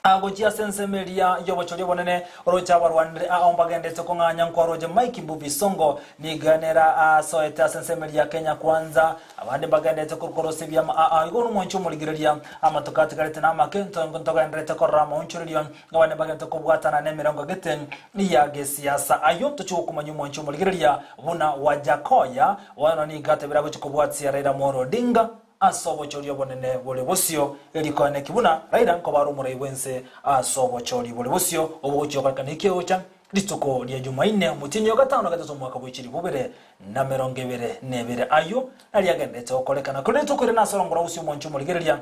Agochia ase ensemo eria y'obochori obonene, oroche abarwanire ao mbagendete kong'anya nkwaroche Mike Mbuvi Sonko nigo nere asoete ase ensemo eria ya Kenya Kwanza, abande mbagendete korwa ebiama aa igo nomwanchi omorigereria amatuko atigarete namake ntogendererete korora amaonchorerio abande mbagendete kobwatana nemerengo gete ya gesiasa ayio tochie gokomanya omwanchi omorigereria buna Wajackoyah bono nigo atebire agochia kobwatia Raila Amolo Odinga Ase obochori obonene bore bosio, erikoeneki buna Raila nkoba are omorai bw'ense ase obochori bore bosio obogochia gokorekana ekegocha rituko ria Jumaine omotienyi o gatano na gatato omwaka bwe chilifu bibere na emerongo ebere na ebere. Ayio nario agenderete gokorekana. Korende rituko eri nase orongora gose omwancho omorigereria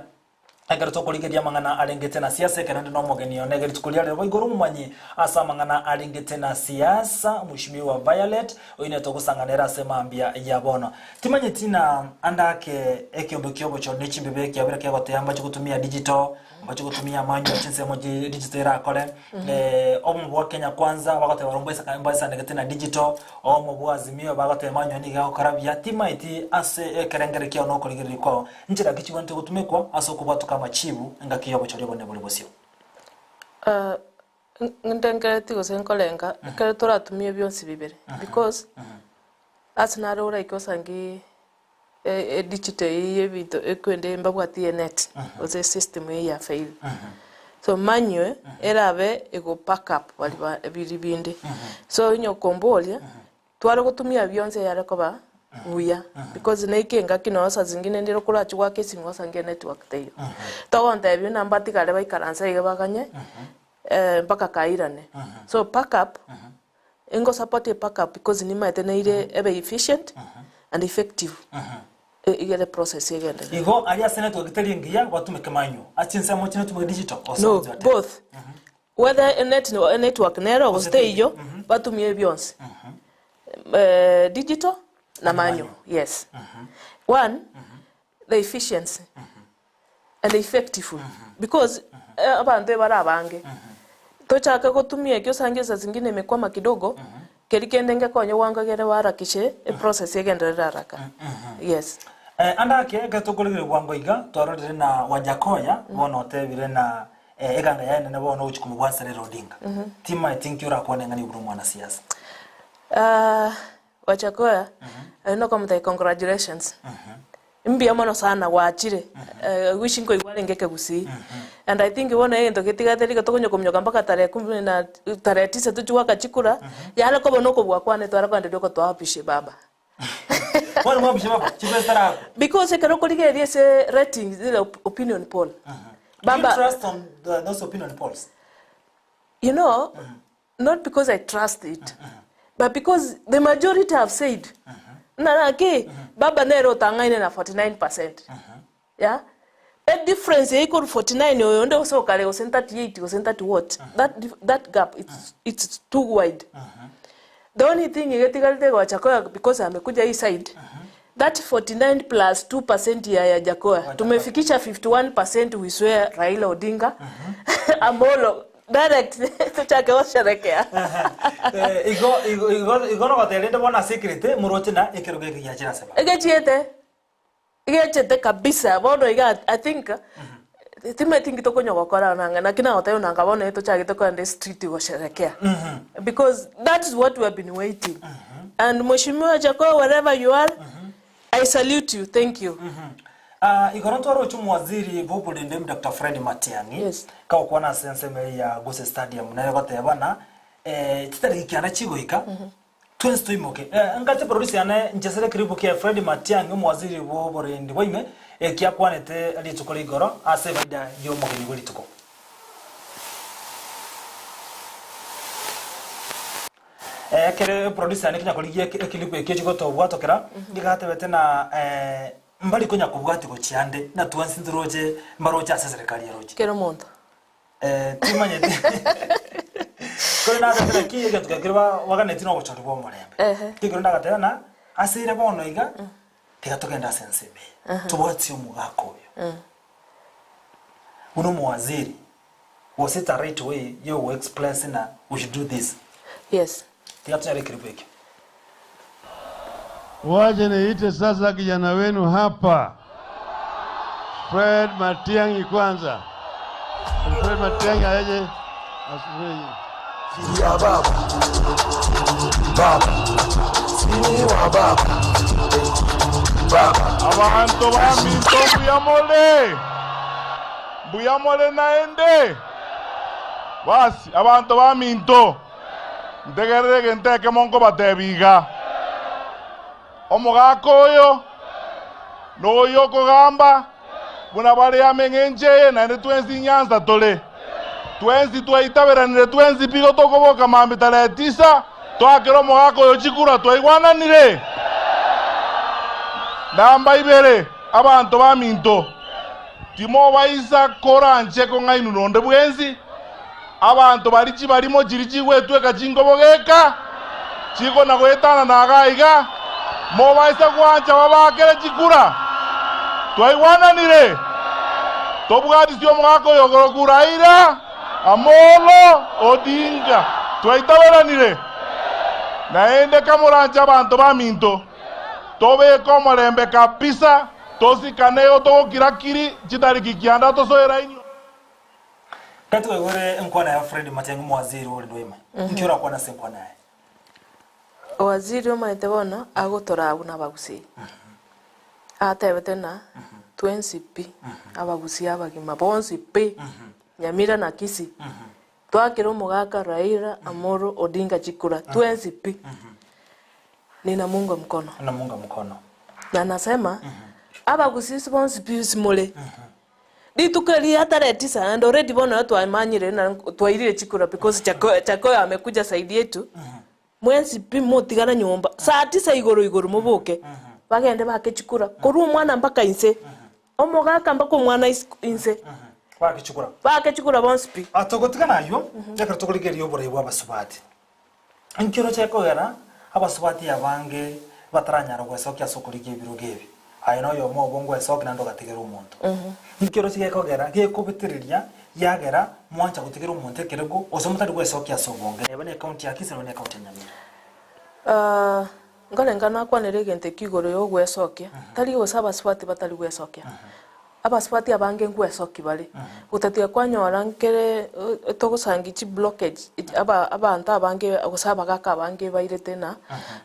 ekero tokorigereria amang'ana arengete na siasa ekero nde nomogeni one iga rituko ria rero boigo ore omomanyi ase amang'ana arengete na siasa Mheshimiwa Violet oyio nere togosang'ana ere ase mambia ya bono. Timanyeti na ande ake ekeombe ki'obochori ne chimbibe ekiabera kegoteya mbache gotumia digital, mbache gotumia amanywa chinsemo chi digital erakore, obomo bwa Kenya Kwanza bagoteba barobwo mbaisaka mbaisanegete na digital, obomo bwa Azimio bagoteba amanywa nigo agokora buya, timaeti ase ekerengero kiao na okorigereria kwao, nchera ki chigwenerete gotumekwa ase okobwatoka amachibu engaki y'obochori obonene bore bosio? Ndengereti gose nkorenga, ekero toratumie bionsi bibere, because ase naro oraike osange edigital eyio ya ebinto ekwende mbabwati enet, gose esystem eyio ya fail. So manywe erabe ego pack up baria ba biria binde. So onye okomboria, tware gotumia bionsi eyare koba buya, because naike engaki nonye saa zingine ndire okorachie goaka esimi osange enetwork teiyo. Togontebia buna mbatigare baikaranse iga baganye, mpaka kairane. So pack up, Ingo support e pack up because nimaete neire ebe efficient and effective igere process egenderere. Igo aria ase network teri engiya batumeke manual ase chinsemo chinde otumeke digital gose No, onsi batebe. both. Whether e net e network nero gose teiyo, batumie bionsi. Digital na manual, yes. One, the efficiency and effective because abanto ebare abange tochake gotumia ekio osange saa zingine imekwama kidogo keri kende ngekonye gwango egere oharakishe eprocess egenderere haraka yes. Ande ake ekero tokorigereria bwango iga twarorire na Wajackoyah bono otebire na eganga yaye enene bono ogochia komobwatisa Raila Odinga. Timaeti nki orakwane ng'a nigo buna omwanasiasa. Wajackoyah aye nokomotebia congratulations Mbuya mono sana gwachire I wish nkoigwa arenge ekegusii and I think bono egento getigarete riga tokonya kominyoka mpaka tarehe kumi na tarehe tisa tochie goaka chikura yare koba na okobua kwane tware kogenda rioka twaapishe baba. Bono mwapishe baba, chikura chitarakwa. Because ekero okorigereria ase ratings zire opinion poll Do you baba trust on the, those opinion polls? you know Not because I trust it, but because the majority have said, ng'a naki, baba nere otang'aine na 49 percent. Yeah? E difference eyio korwa 49 oyo onde gose okare gose 38 gose 30 what, that, dif- that gap it's, it's too wide. The only thing egetigarete gocha koya because amekuja hii side, that 49 plus 2 percent ya Wajackoyah, tumefikisha 51 percent we swear Raila Odinga, Amolo, Direct tochake gosherekea. Eh, igo igo igo igo nogoteba rende bono ase ekerete moroche na ekerogo eke giachire ase baba. Egechiete egechete kabisa bono iga I think timanyeti nki tokonya gokora nanga naki nagotebia nanga bono iga tochagete kogenda estreet gosherekea because that is what we have been waiting and mweshimiwa Jakoyo wherever you are I salute you thank you. Ah, igoro ntwaroche omowaziri bw'oborende Doctor Fred Matiang'i Yes. kagokwana ase ensemo eye ya Gusii Stadium nere goteba ng'a eh, chitariki kianda chigoika twensi toimoke. Eh, ngache producer yane nchesere ekeribu kia Fred Matiang'i omowaziri bw'oborendi bwaime eki akwanete rituko ria igoro ase efaida y'omogeni bwe rituko. Ekere producer yane konya korigia ekilipu ekio chigotobwatokera nigo atebete na mbari konya kobwati gochia ande na twensi ntoroche mbaroche ase eserekari eroche. Kera omonto. Timanyeti korende natebete naki egento keria keria baganeti na obochori bwa omorembe. Ekero ndagateba na ase ere bono iga tiga togende ase ense ime eye tobwatie omogaka oyo buna omowaziri. Was it a right way ya ogo express ng'a we should do this? Yes. Tiga tonyare ekeribu ekio. Wacha niite sasa kijana wenu hapa Fred Matiang'i kwanza. Fred Matiang'i aye Abanto baminto mbuya more? Mbuya more naende? Basi, abanto baminto, ntegerere egento ekemo nkobatebia iga, Omogaka oyo noyo okogamba buna bare amo eng'encho eye, naende twensi nyansa tore. Twensi twaitaberanire twensi pi igo tokoboka mambia tarehe tisa, toakere omogaka oyo chikura twaigwananire. Namba ibere, abanto baminto, timobaisa koranche kong'ainwa nonde bwensi, Abanto baria chibarimo chiria chigwetweka chinkobogeka, chikona-goetanana iga iga, mobaise gwancha babaakere chikura. Twaigwananire? Tobwatisie omogaka oyo okorokwa Raila Amolo Odinga. Twaitaberanire? Naende kamoranche abanto baminto, tobeke omorembe kabisa, tosikane igo togokira-kiri chitariki kianda tosoera inwe. Gati waigwere enkwana ya Fred Matiang'i omowaziri ore Doima. Inki orakwane ase enkwana yaye? Owaziri omanyete bono agotoraa buna abagusii. Atebete ng'a twensi pi, abagusii abagima bonsi pi, Nyamira na Kisii, twakere omogaka Raila Amolo Odinga chikura twensi pi. Ninamuunga mkono. Namuunga mkono. Na nasema, abagusii bonsi pi simore. Rituko erio tarehe tisa and already bono twamanyire na twairire chikura because Jakoyo, Jakoyo amekuja side yetu mwensi pi motigana nyomba saa tisa igoro igoro moboke bagende bake chikura korwa omwana mpaka inse omogaka mpaka omwana isiko inse Bake chikura. bake chikura bonsi pi. Ah, togotigana ayio, ekero tokorigereria oborai bwa abasubati. Inki oroche kogera abasubati abange bataranyara gwesokia ase okorigia ebirogo ebi? Aye noyomo obo ngwesokia naende ogatigera omonto. Inki oroche gekogera gekobetereria yagera mwancha gotigera omonto ekerogo gose motari gwesokia ase obonge neba ne ekaunti ya Kisii neba ne ekaunti ya Nyamira? Nkorenge nakwanere egento ekio igoro ya ogwesokia, tari gose abasubati batari gwesokia. Abasubati abange ngwesoki bare, gotatiga kwanyora nkere togosangi chiblockage aba abanto abange gose abagaka abange bairete ng'a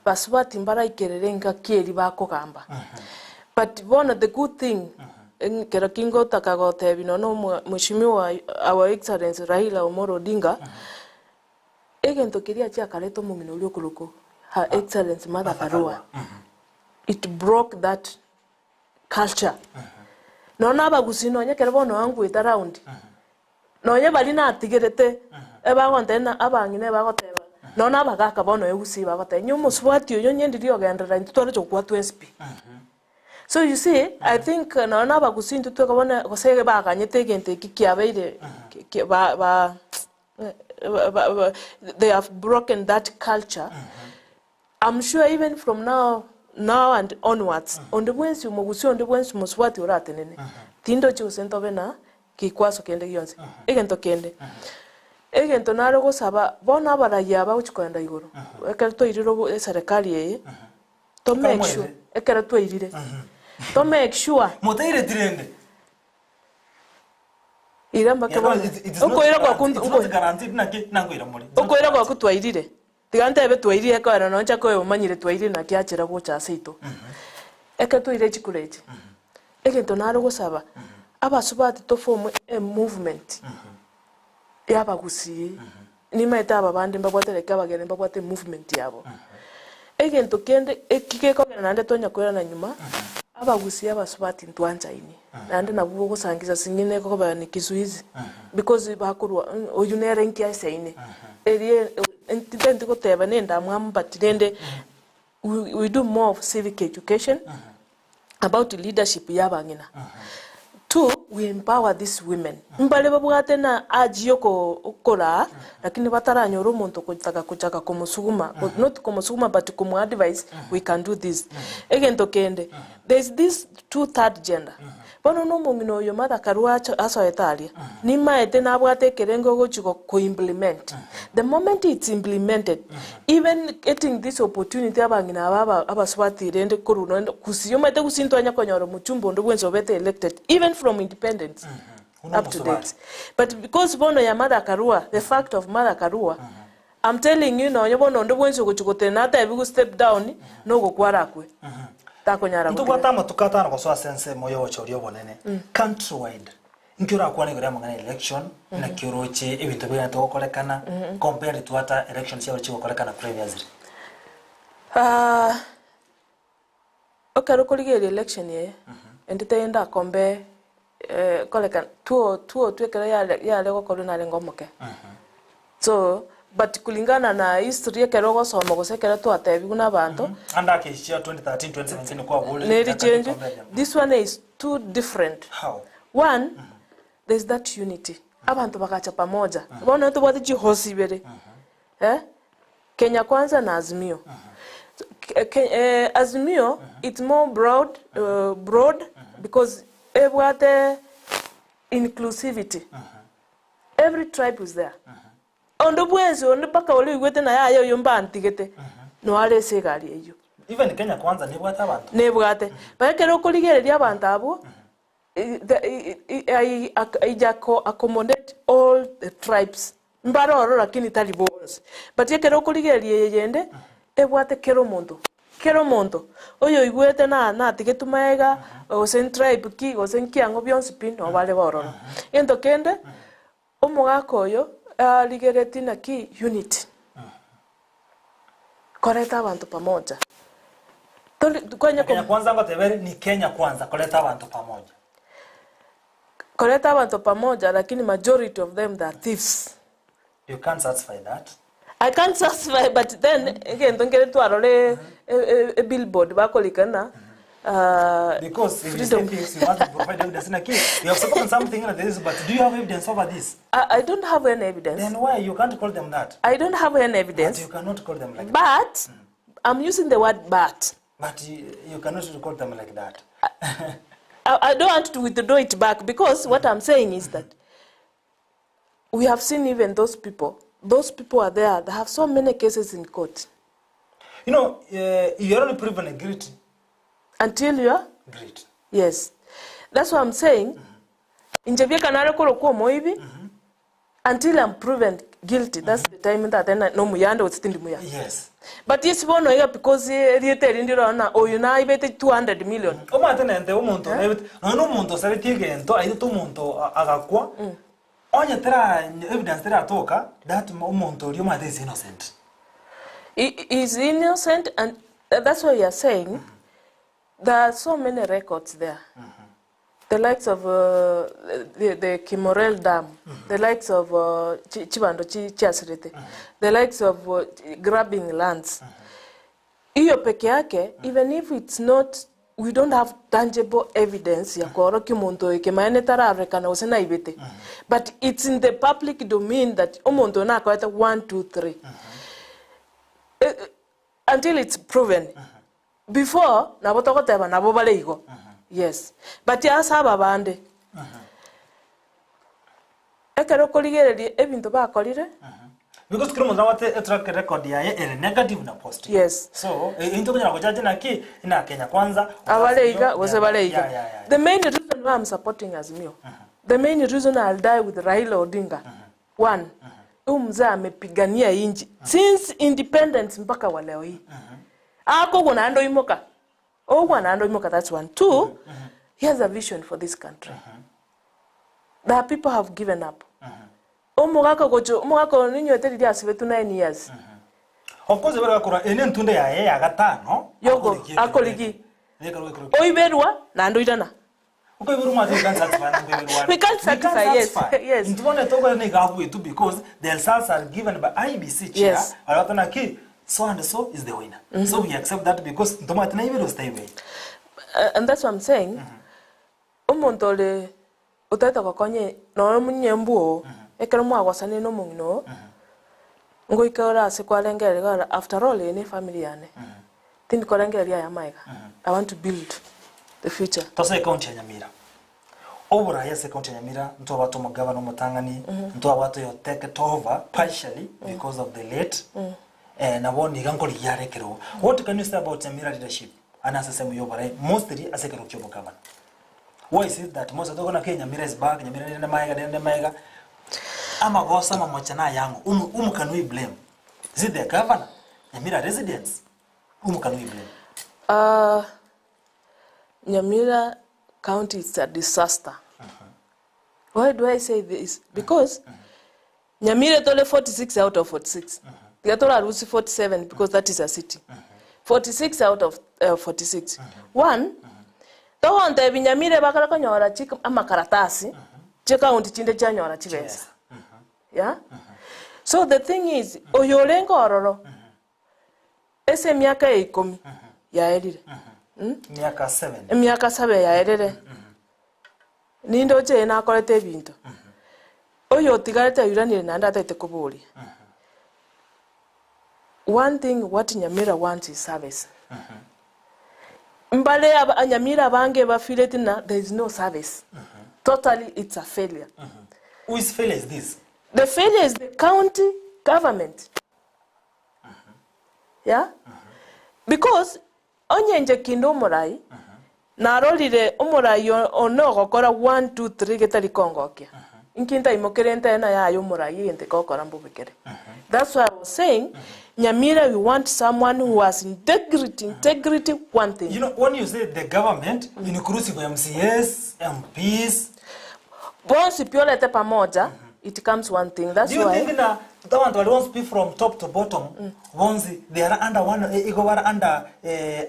basubati mbaraikerere engaki eria bakogamba. But bono the good thing, ekero ki ngotaka gotebia nonya na mweshimiwa our excellency Raila Omolo Odinga, egento keria chiakarete omong'ina oria okorokwa her excellency Martha Karua, it broke that culture. Nonya na abagusii nonya ekero bono angwete round, nonya baria natigerete ebagontebia ng'a abang'ina ebagoteba, nonya na abagaka bono egusii bagoteba onye omosubati oyo onye ndiri ogenderera intwe tware gokwa twensi pi. So you see, I think nonya na abagusii intwe tweka bono gose baganyete egento eki kiabeire ki ba ba ba they have broken that culture. I'm sure even from now now and onwards onde bwensi omogusi onde bwensi omosubati oratenene tindochi gose ntobe na gekwaso kende gionsi. Egento kende, egento nare gosaba bono abarayia aba gochia kogenda igoro, ekero twairire obo eserekari eye, to make sure ekero twairire, to make sure. Motaireti rende. Ira mpaka bono. Okoira gwaku okoira gwaku twairire. Tiga ntebe twairire ekero nonya nchake omanyire twairire naki achera gocha ase aito. Ekero twairire chikura echi, egento nare gosaba, abasubati to form e movement ya abagusii, nimaete aba bande mbabwate like abageni mbabwate emovement yabo. Egento kende eki gekogera naende tonya koirana nyuma, abagusii abasubati ntwanchaini. Naende nabwo bogosangisa sing'ina ekoba ni kizuizi because bakorwa oyio nere inki aesaine eria ntitenti goteba na endamwamu but rende we do more of civic education about leadership ya abang'ina. Two, we empower these women mbare babwate na urge ya okoraa lakini bataranyora omonto okotaka gochaka komosuguma not komosuguma but komoadvise we can do this. Egento kende There is this two third gender. Bono na omong'ina oyo Martha Karua asoete aria, nimaete nabwate ekerengo ogochi ko implement. The moment it's implemented, even getting this opportunity abang'ina aba aba abasubati rende korwa nonye gusii, omanyete gusii ntwanya konyora omochumba onde bwensi obete elected even from independence. Buna Up to omosubati. date. But because bono ya Martha Karua, the fact of Martha Karua, I'm telling you nonye bono onde bwensi ogochi gotenena atebiwe step down, nogokwa arakwe. Takonyara Ntobwate gotenena. amatuko atano gosoa ase ensemo y'ogochoria obonene countrywide nki orakwane igoro y'amang'ana ya election naki oroche ebinto biganete gokorekana compared to ata election chiabo chigokorekana previously. Ah, ekero okorigereria election eye, ende tari ndakombe korekana two two two ekero yare yare gokorwa narenge omoke. So, but kulingana na history ekero ogosoma gose ekero twatebiwu na abanto, Ande akechi chia 2013 2017 kwaborire neri chaka change, compare them. this one is too different. How? One, there's that unity. Abanto bagacha pamoja. Bono ntobwate chihosi ibere. Eh? Kenya Kwanza na Azimio. So, Azimio, it's more broad, broad because ebwate inclusivity. Every tribe is there. Onde bwensi onde mpaka oria oigwete na yaya oyo mbantigete, noare ase egari eyio. Even Kenya Kwanza nebwate abanto? Nebwate. But ekero okorigereria abanto abwo, accommodate all the tribes. Mbare ororo lakini tari bonsi. But ekero okorigereria eye yende, ebwate kera omonto. Kera omonto, oyo oigwete na natigetwe maega, gose ntribe ki, gose nkiang'o bionsi pi, nabo bare bororo. Egento kende, omogaka oyo, arigeretie naki unity. Koreta abanto pamoja. Tori kwanya Kenya Kwanza ngoteba ere ni Kenya Kwanza koreta abanto pamoja. Koreta abanto pamoja lakini majority of them they are thieves. You can't satisfy that. I can't satisfy but then egento nkere twarore e billboard bakorika ng'a Because if you say freedom. things you must provide evidence naki you have spoken something like this but do you have evidence over this? I don't have any evidence. Then why you can't call them that? I don't have any evidence. But you cannot call them like that. that. I'm using the word but. But you, you cannot call them like that. I don't want to withdraw it back because what I'm saying is that we have seen even those people. Those people are there. They have so many cases in court. You know, you are only proven guilty. Until you are? Guilty. Yes. That's what I'm saying. Inche bieka nare korokwa omoibi until I'm proven guilty. That's the time that then no muyande gose tindi muya. Yes. But yes bono iga because erieta eri ndire ororo na oyo naibete 200 million. Omanyete nente omonto onaibete nonya na omonto osaretie egento aitete omonto agakwa onye tera evidence teratoka that omonto oria omanyete is innocent. He is innocent and that's why we are saying there are so many records there. The likes of the Kimorel Dam, the likes of chibando chiasirete, the likes of grabbing lands. Hiyo peke yake, even if it's not, we don't have tangible evidence ya kuorokia omonto oyo ekemanene tararorekana gose naibete. But it's in the public domain that omonto oyo nakorete one, two, three. Until it's proven. Before, nabo togoteba nabo bare igo. Yes. But ase aba bande, ekero okorigereria ebinto bakorire, Because kera omonto nabwate etrack record yaye ere negative na positive. Yes. So, intwe tokonyara gochacha naki, ina Kenya kwanza, Abare iga, gose bare iga. Yeah. The main reason why I'm supporting Azimio, the main reason I'll die with Raila Odinga, one, huyu mzee amepigania inchi since independence mpaka wa leo hii. Ako naende oimoka. Ogwo naende oimoka, that's one. Two, he has a vision for this country. There are people have given up. Omogaka gocho, omogaka oyo ninywete riria asibetwe 9 years. Of course ebere gakora ene entunde yaye ya gatano. Yogo, akorigi. Oiberwa naende oirana. Okoiberwa omwate we can't satisfy na nkoiberwa. We can't satisfy, yes. Yes. Intwe bono tokore nigo abwetu because the results are given by IEBC chair. Yes. Aria bateba naki so and so is the winner. So we accept that because ntomanyete naiberwe gose taiberwe. And that's what I'm saying. Omonto ore otagete gokonya nonye omonyembu oo, ekero mwagosanire na omong'ina oo, ngoika ore ase kwarengereria iga after all eye ne efamily yane. Tindi korengereria aya amaiga. I want to build the future. Tosoe ekaunti ya Nyamira. Oboraai ase ekaunti ya Nyamira ntwabwate omogavana omotang'ani, ntwabwate oyo take over partially because of the late, nabo niga nkorigia are ekerogo. What can you say about Nyamira leadership ane ase esemo ya oboraai mostly ase ekerogo kia obogavana? Why is it that most of the Kenya Nyamira is back, Nyamira nende maega, nende maega. Amagosa mamocha na yango. Whom can we blame? Is it the governor? Nyamira residents? Whom can we blame? Nyamira County is a disaster. Why do I say this? Because Nyamira tole 46 out of 46. Tigatora Rusi 47 because that is a city. 46 out of 46. One, togonte binyamire bakara konyora chik amakaratasi chikaunti chinde chanyora chibesa. Yeah? So the thing is, oyorengo ororo ese miaka ya 10 yaerire. Miaka 7. Emiaka 7 yaerire. Ninde oche nakorete ebinto. Oyo otigarete airanire naende ataete koboria. One thing what Nyamira wants is service. Mbale Nyamira bange bafeel na there is no service. Totally it's a failure. Whose failure is this? The failure is the county government. Yeah? Because onyenje kindo omorai narorire omorai one ogokora 1 2 3 getari kongokia. Inkinta imokere ntena yayo omorai egente gokora mbobekere. That's why I was saying Nyamira, we want someone who has integrity, integrity, one thing. You know, when you say the government, inclusive MCAs, MPs, bonsi piolete pamoja, it comes one thing. That's Do you why. think na that one wants be from top to bottom, once they are under one, ego are under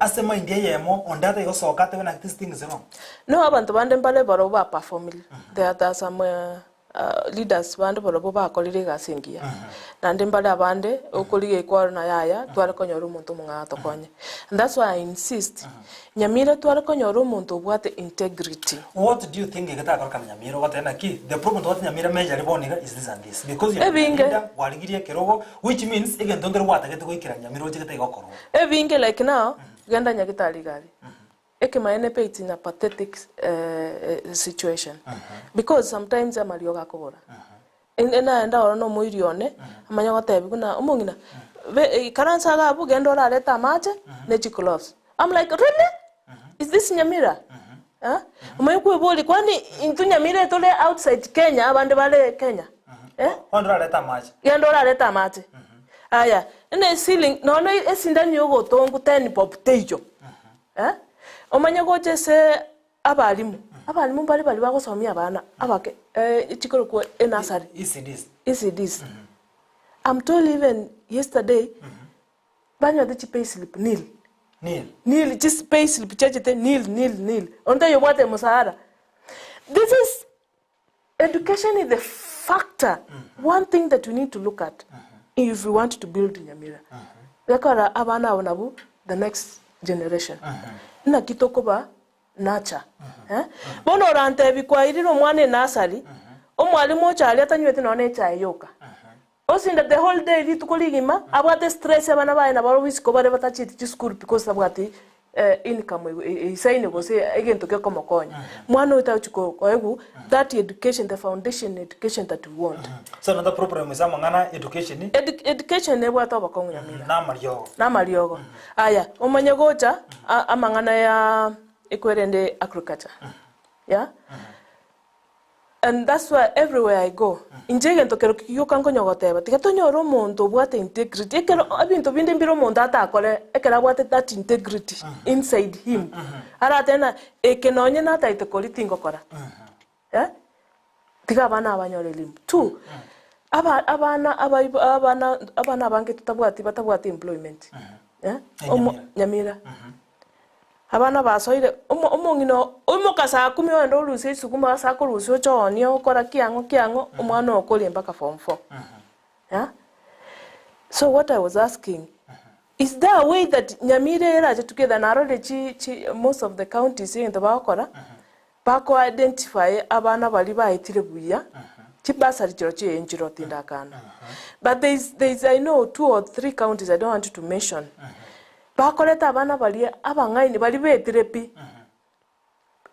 asema india yemo on that ego so kate when this thing is wrong. No, abantu bande mbale baro ba perform. There are some leaders bande baro ba kolire gasengia. Nande mbale abande okolige kwaro na yaya tware konyora omonto omong'ato tokonye. And that's why I insist. Nyamira tware konyora omonto obwate integrity. What do you think egetakoreka Nyamira ogoteba naki the problem to Nyamira major boniga is this and this because you Ebinge. leader warigirie kerogo which means egento ngere gwatagete goikera Nyamira ochegete igokorwo. Ebinge like now genda nyagitari gari. Ekemaene pe it's in a pathetic situation. Because sometimes amarioga akobora. Ena ora no moiri one amanya gotebi kuna omong'ina karansa gabu genda orareta amache ne chikloves. I'm like, really? Is this Nyamira? Huh? Omanyi kwebori kwani intu Nyamira tole outside Kenya abande bale Kenya. Eh? Ondo orareta amache. Genda orareta amache. Aya, ene ceiling nono esindani yogotongu 10 pop tejo. Eh? Omanye goche se abalimu. Abalimu bali bali bagosomia abana abake chikoro ko enasari. ECDs. ECDs. I'm told even yesterday banywa the pay slip nil. Nil. Nil just pay slip chachete nil nil nil. Onde yobwate musahara. This is education is the factor. One thing that we need to look at if we want to build Nyamira. Yakora abana abo nabo the next generation. Na kitoko ba nacha. Eh? Bono orante bikwairire omwana enasari, omwalimu ochari atanywete none echae yoka. Osinda the whole day rituko rigima abwate stress abana baye nabo wisiko bare batachiti school because abwate income isaine gose egento kekomokonya. Mwana utachiko koegu that education, the foundation education that we want. So another problem is amang'ana education. Education ebwate obokong'u Nyamira. Na mariogo. Na mariogo. Aya, omanye gocha amang'ana ya ekwerende agriculture. Yeah? And that's why everywhere I go, inje gento kero kiyoka nkonyogoteba tiga tonyora omonto obwate integrity ekero ebinto binde mbire omonto atakore ekero abwate that integrity inside him. Aratena eke nonye nataete kori tingokora. Eh? Tiga abana abanyore elimu. Two, abana abana abana abange tutabwati batabwati employment. Eh? Nyamira. Abana basoire omong'ina omokasa kumi oende orusia esukuma ase akorusia ochooni okora kiang'o kiang'o omwana okoria mpaka form 4. Yeah? So what I was asking, is there a way that Nyamira erache together narore chi most of the counties into bakora bako identify abana bari baetire buya chibasari chiro chienjiro tindakana. But there is I know 2 or 3 counties I don't want to mention. Bakoreta abana bari abang'aini bari betire pi.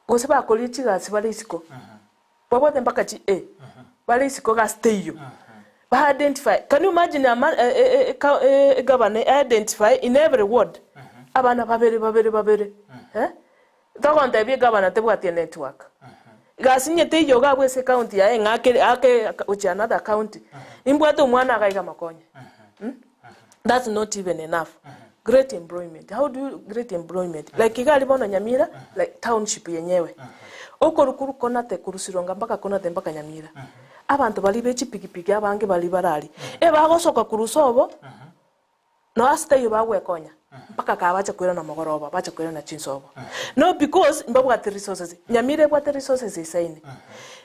Gose bakori chigasi bari isiko. Babwate mpaka chi A. Bari isiko ga stay yo. Ba identify. Can you imagine a man a governor identify in every ward? Abana babere babere babere. Eh? Togonte bi governor tebwati network. Gasi onye teiyo iga abwo ase ecounty yaye ng'ake ake gochia another county, nimbwate omwana iga iga mokonye mh, that's not even enough. Great employment, how do you great employment? Like iga aria bono Nyamira, like township yenyewe, okorwa korwa Konate korwa Sironga mpaka Konate mpaka Nyamira, abanto baria be chipikipiki abange baria bare aria, ebagosoka korwa sobo. No ase taiyo bagwekonya mpaka kaa bacha koirana mogoroba, bacha koirana chinsobo. No because mbabwate resources, Nyamira ebwate resources isaine.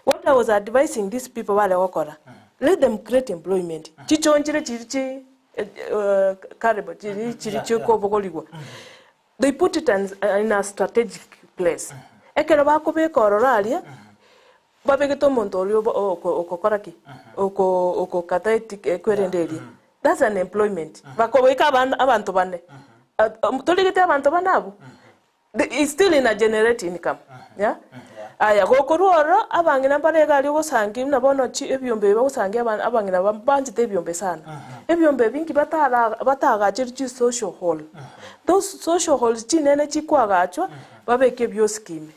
What I was advising these people bare gokora, let them create employment. Chichonchire chiri chi karibu chiri chiri chikobogorigwa, they put it in a strategic place. Ekero bakobeka ororo aria, Babegete omonto oria ogokora ki? Ogokata ekwerende eria. That's an employment. Bakoboika abanto bane. Torigeti abanto bane abwo? It's still in a generate income. Yeah? Aya, gokorwa ororo, abang'ina mbare iga aria ogosangi buna bono ebiombe ebi bagosangia abang'ina banchete ebiombe sana. Ebiombe ebi nki batagacherwe chi social hall. Those social halls chinene chikoagachwa, babeke ebiosiki ime.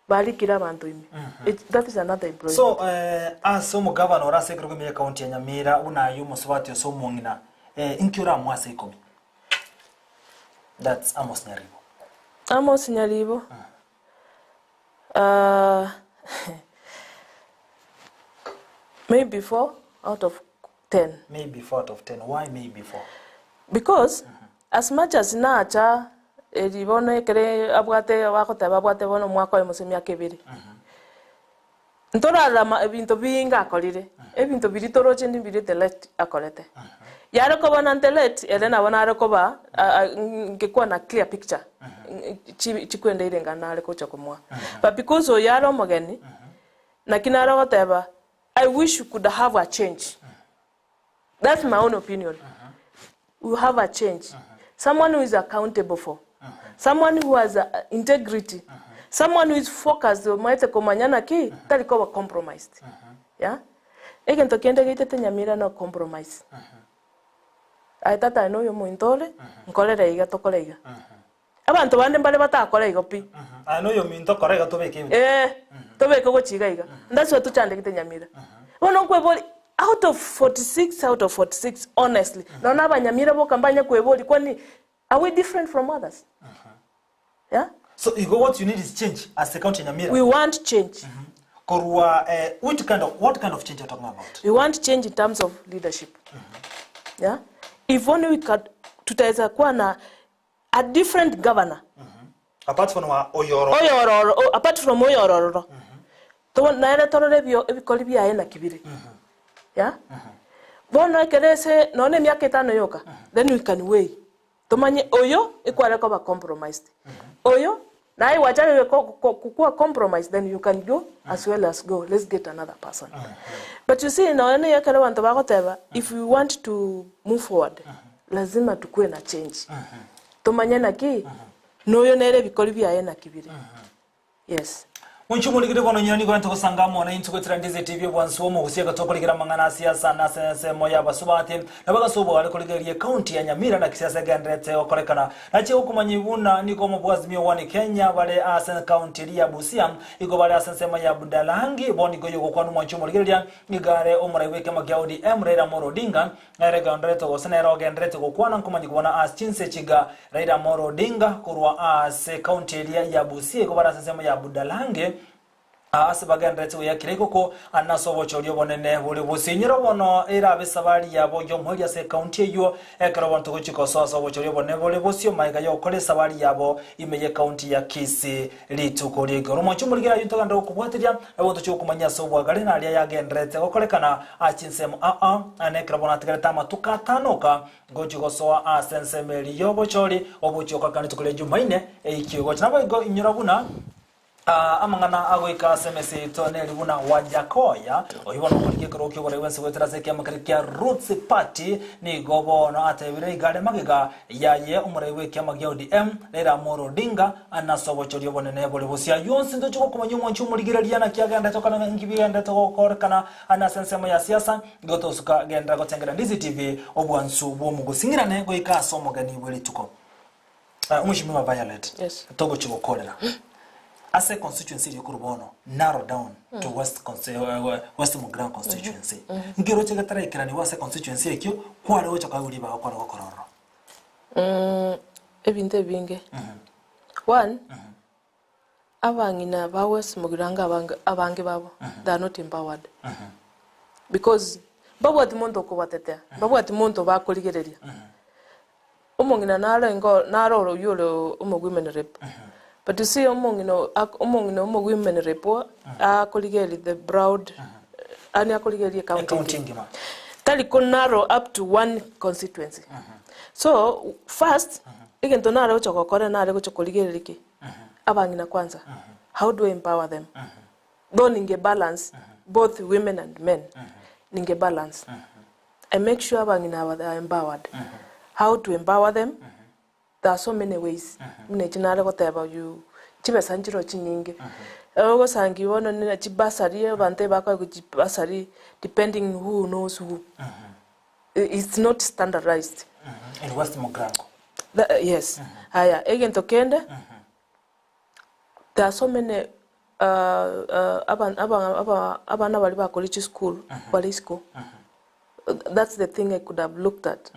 Barikire abanto ime. It, that is another employment. So eh, ase omogavana ore ase ekerogo ime y'ekaunti ya Nyamira buna aye omosubati ase omong'ina eh, inki oramoe ase ikomi? That's Amos Nyaribo. Amos Nyaribo. Ah, maybe 4 out of 10. Maybe 4 out of 10. Why maybe 4? Because as much as nacha eri bono ekere abwate bagoteba abwate bono omwaka oyomo ase emiaka ebere, ntorarora ma ebinto binge akorire, ebinto biria toroche ndibiri Nteleti akorete. Yare koba na Nteleti ere nabo nare koba ngekwa na clear picture chi chikwenda ire ng'a nare gocha komoa. But because oyo are omogeni, naki nare goteba I wish you could have a change. That's my own opinion. We have a change. Someone who is accountable for. Someone who has integrity. Someone who is focused omaete komanya naki tari koba compromised. Yeah? Egento kende geitete Nyamira no compromise. Aye tata aye noyo omonto ore, nkorere iga tokore iga. Abanto bande mbare batakore igo pi. Aye noyominto kora iga tobeke ebitu. Ee, tobeke gochia iga iga. That's why tochandegete Nyamira. Bono nkweboria, out of 46 out of 46 honestly, nonya na abanyamira boka mbanye kweboria kwani are we different from others? Yeah? So igo what you need is change as a county ya Nyamira. We want change. Korwa eh, which kind of, what kind of change are you talking about? We want change in terms of leadership. Yeah? If only we could, tutaweza kuwa na a different governor. Apart from wa Oyororo. Oyororo, o, apart from Oyororo. To nere torore ebio ebikori biaye naki bire. Yeah? Bono ekere ase nonya emiaka etano yoka, then we can weigh. Tomanye oyo ekware koba compromised. Oyo naye gwacharire ko- ko- kokwa compromised then you can go as well as go. Let's get another person. But you see nonya na ekero abanto bagoteba if we want to move forward, Lazima tukue na change. Tomanye naki noyo nere ebikori biaye naki bire. Yes. Monchie omorigire bono nyina nigo ntogosanga amo naintwe goetera Ndizi TV obwansu omogusia gatokorigera amang'ana a siasa na ase ensemo y'abasubati nabo agasobo are korigereria ecounty ya Nyamira naki siasa egendererete gokorekana. Nachie gokomanyia buna nigo omobwazimi o One Kenya bare ase ecounty eria ya Busia igo bare ase ensemo ya Budalangi bono igo yogokwana omwanchi omorigereria nigo are omorai bw'ekiama kia ODM Raila Amolo Odinga Nere egendererete gose nere ogendererete gokwana nkomanya kobona ase chinse chiga Raila Amolo Odinga korwa ase county eria ya Busia igo bare ase ensemo ya Budalangi aase bagendererete goyakira igoko ase obochori obonene bore bosinyire bono erabe esabari yabo y'omoerio ase ecounty eyio ekero bono togochia kosoa ase obochori obonene bore bosio magega y'ogokora esabari yabo ime y'ecounty ya Kisii Rituko ri'ekero omochie omorigere ayio ntogenderere gokobwateria, nabo ntochie gokomanyia ase obwagare na aria yagendererete gokorekana ase chinsemo aa, aa, na ekero bono atigarete amatuko atano oka, ngochia gosoa ase ensemo eria y'obochori, obochie gokorekana rituko ria Jumaine eikio gocha. Naboigo inyora buna aa, amang'ana agoika ase emesa yaito neri buna Wajakoya, oyio bono okorigia ekerogo ki'oborai bw'ense goetera ase ekiama keria kia Roots Party, nigo bono atebire iga are magega Yaye omorai bw'ekiama gia ODM, Raila Amolo Odinga, ase obochori obonene bore bosio. Ayio onsi ntoche gokomanya omwanchi omorigereria naki agenderete gokora inki bigenderete gokorekana ase ensemo ya siasa, igo tosuka genderera gotengera Ndizi TV obwansu bw'omogosing'irane goika ase omogeni bwe rituko. Omweshimiwa Violet, Yes. togochi gokorera. Ase econstituency eria okorwa bono, narrow down to West consti West Mugirango constituency. Nkeroche getaraikeraniwa ase econstituency ekio, kware gocha koegwa ribaga kware gokora ororo. Ebinto ebinge. One, abang'ina ba West Mugirango abange abange babo, they are not empowered. Because mbabwati monto okobatetea, mbabwati monto bakorigereria. Omong'ina naro ingo naro ore oyio ore omo women rep. But you see omong'ina o ak omong'ina omo women rep akorigereria the broad yaani akorigereria ecounty Ecounty engima. engima. Tari ko narrow up to one constituency. So first, egento nare gocha gokora nare gocha korigereria ki? Abang'ina kwanza, how do I empower them? Though ninge balance both women and men, ninge balance. I make sure abang'ina aba they are empowered. How to empower them? There are so many ways. Buna echi nare goteba you chibesa nchiroo chinyinge. Ogosangi bono nina chibasari abanto ebakoegwa chibasari depending who knows who. It's not standardized. In West Mugirango. The, yes. Aya, egento kende, there are so many aba aba aba abana baria bakore chisukuru bare isiko. That's the thing I could have looked at.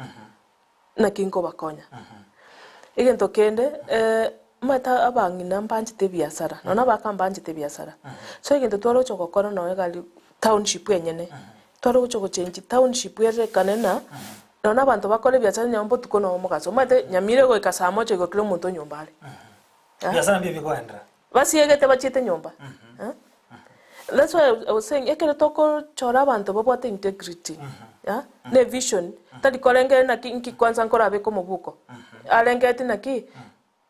Naki nkobakonya. Egento kende, omanyete abang'ina mbanchete ebiasara, nonya abaka mbanchete ebiasara. So egento tware gocha gokora nonya egari township enyene, tware gocha gochengi township erorekane ng'a nonya abanto bakore ebiasara nonya botuko nonya omogaso. Omanyete nyamira egoika saa moja igo kera omonto nyomba are. Ebiasara mbiya bikoenderera. Basiegete bachiete nyomba. That's why I was saying ekero tokochora abanto babwate integrity, yeah, ne vision, tari korengera naki nki kwanza nkorabeke omobuko, arengereti naki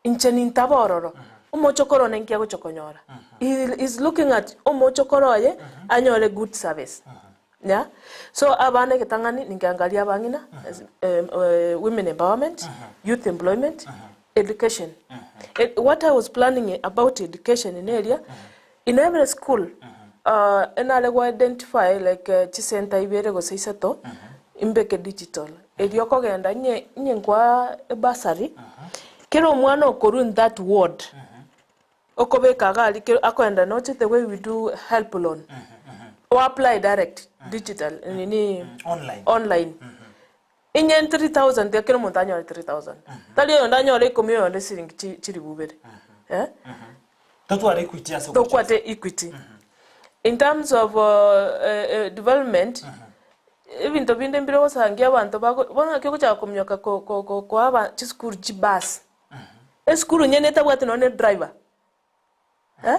inche nintaba ororo, omochokoro one nki agocha konyora. He is looking at omochokoro oye anyore good service. Yeah, so abana egetang'ani ninkiangaria abang'ina, women empowerment, youth employment, education. What I was planning about education neria, in every school, enare go identify like chisenta ibere gose isato, imbeke digital. Erio okogenda onye onye nkoa ebursary, kera omwana okorwa in that ward, Okobeka iga aria kero akoenda noche the way we do help loan o apply direct digital nini Online. online inye 3000 tiga kera omonto anyore 3000 tari oyonde anyore ikomi oyonde siringi chi chiribu ibere eh. Totware equity ase ogochia. Tokwate equity in terms of development ebinto binde mbire ogosangia abanto bago bono naki ogochaka kominyoka ko ko ko koa aba chisukuru chibus. Esukuru nyene etabwati nonya ne driver eh,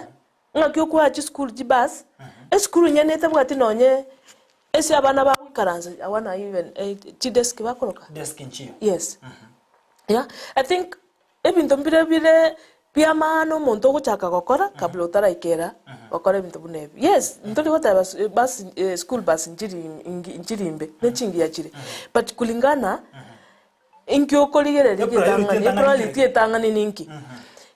ng'aki okoa chisukuru chibus, esukuru nyene etabwati nonye ase abana bagoikaransa awana even chidesk bakoroka? Desk nchiyo. Yes. Yeah, I think ebinto mbire bire bia maana omonto ogochaka gokora kabla otaraikera gokora ebinto buna ebi. Yes, ntori goteba bus school bus nchiri nchiri imbe, ne chingiya chire, but kulingana Inki okorigereria Epriority getang'ani? etang'ani Epriority nkereki? etang'ani ninki?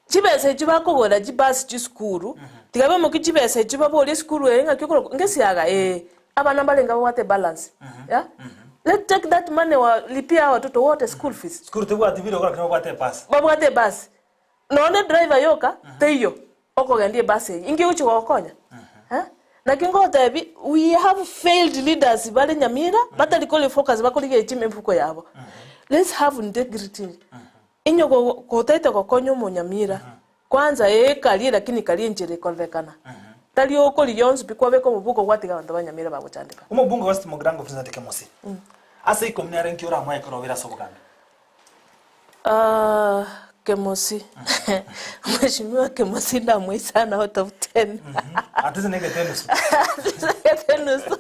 Chibesa echio bakogora chibasi chisukuru, tiga baimokie chibesa echio baborie esukuru eye ng'aki okorokwa ngesiaga ee, abana mbarenge babwate ebalance yeah? Let's take that money walipie hawa watoto wote school fees. Sukuru tebwati birogo lakini babwate ebasi. Babwate ebasi. Nonya ne driver yoka teiyo okogendia ebasi eyio, inki egochia gogokonya? Eh? Naki ngotebi we have failed leaders bare Nyamira batari kori focus bakorigereria chimifuko yabo. Let's have integrity. Inye go gotaete gokonya omonyamira kwanza ee karie lakini karie enchera ekorerekana. Tari okorigia onsi pi kwabeka omobuko gwatiga abanto ba Nyamira bagochandeka. Omobunge West Mugirango Vincent Kemosi, ase ikomi nere nki oramoe ekero obere ase obogambi? Ah, Kemosi. Mheshimiwa Kemosi ndamwisana out of 10. Atise negete enusu. Atise enusu.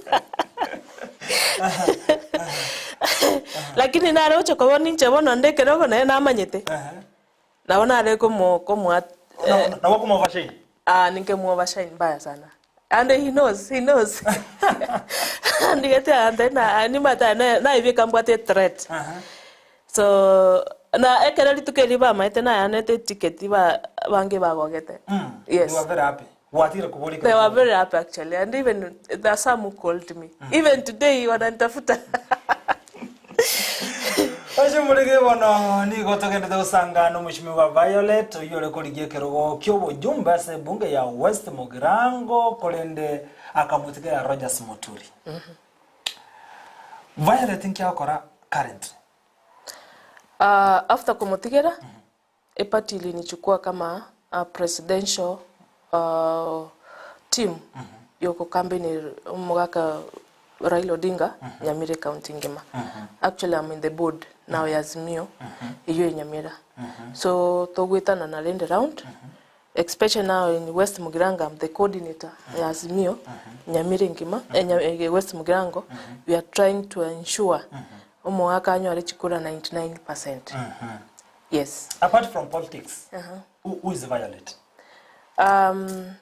Lakini nare gocha koba ninche bono nde ekerogo naye namanyete. Nabo nare komo komoa Nabo komo overshine. Ah, ninke overshine mbaya sana. And he knows, he knows. Andigete ante na nimate na naibika mbwate threat. So na ekero rituko erio bamaete nayanete eticket ba bange bagogete. Yes. They were very happy. Gwatire koboria They were very happy actually and even there are some who called me. Even today wananitafuta. Ase omorege bono nigo togendete gosanga nomoshimiwa Violet oyio ore korigia ekerogo ki'obojumbe ase ebunge ya West Mugirango korende akamotigera Rogers Muturi. Violet nki agokora currently? Ah, after komotigera eparty ilinichukua kama a presidential ah, team yogocampaign omogaka Raila Odinga Nyamira ecounty ngima. Actually I'm in the board now ya Azimio eywo e Nyamira. So togoetanana rende round especially now in West Mugirango I'm the coordinator ya Azimio Nyamira engima eh, Nya- eh, West Mugirango we are trying to ensure omogaka anyore chikura 99%. Yes. Apart from politics, who, who is Violet? I'm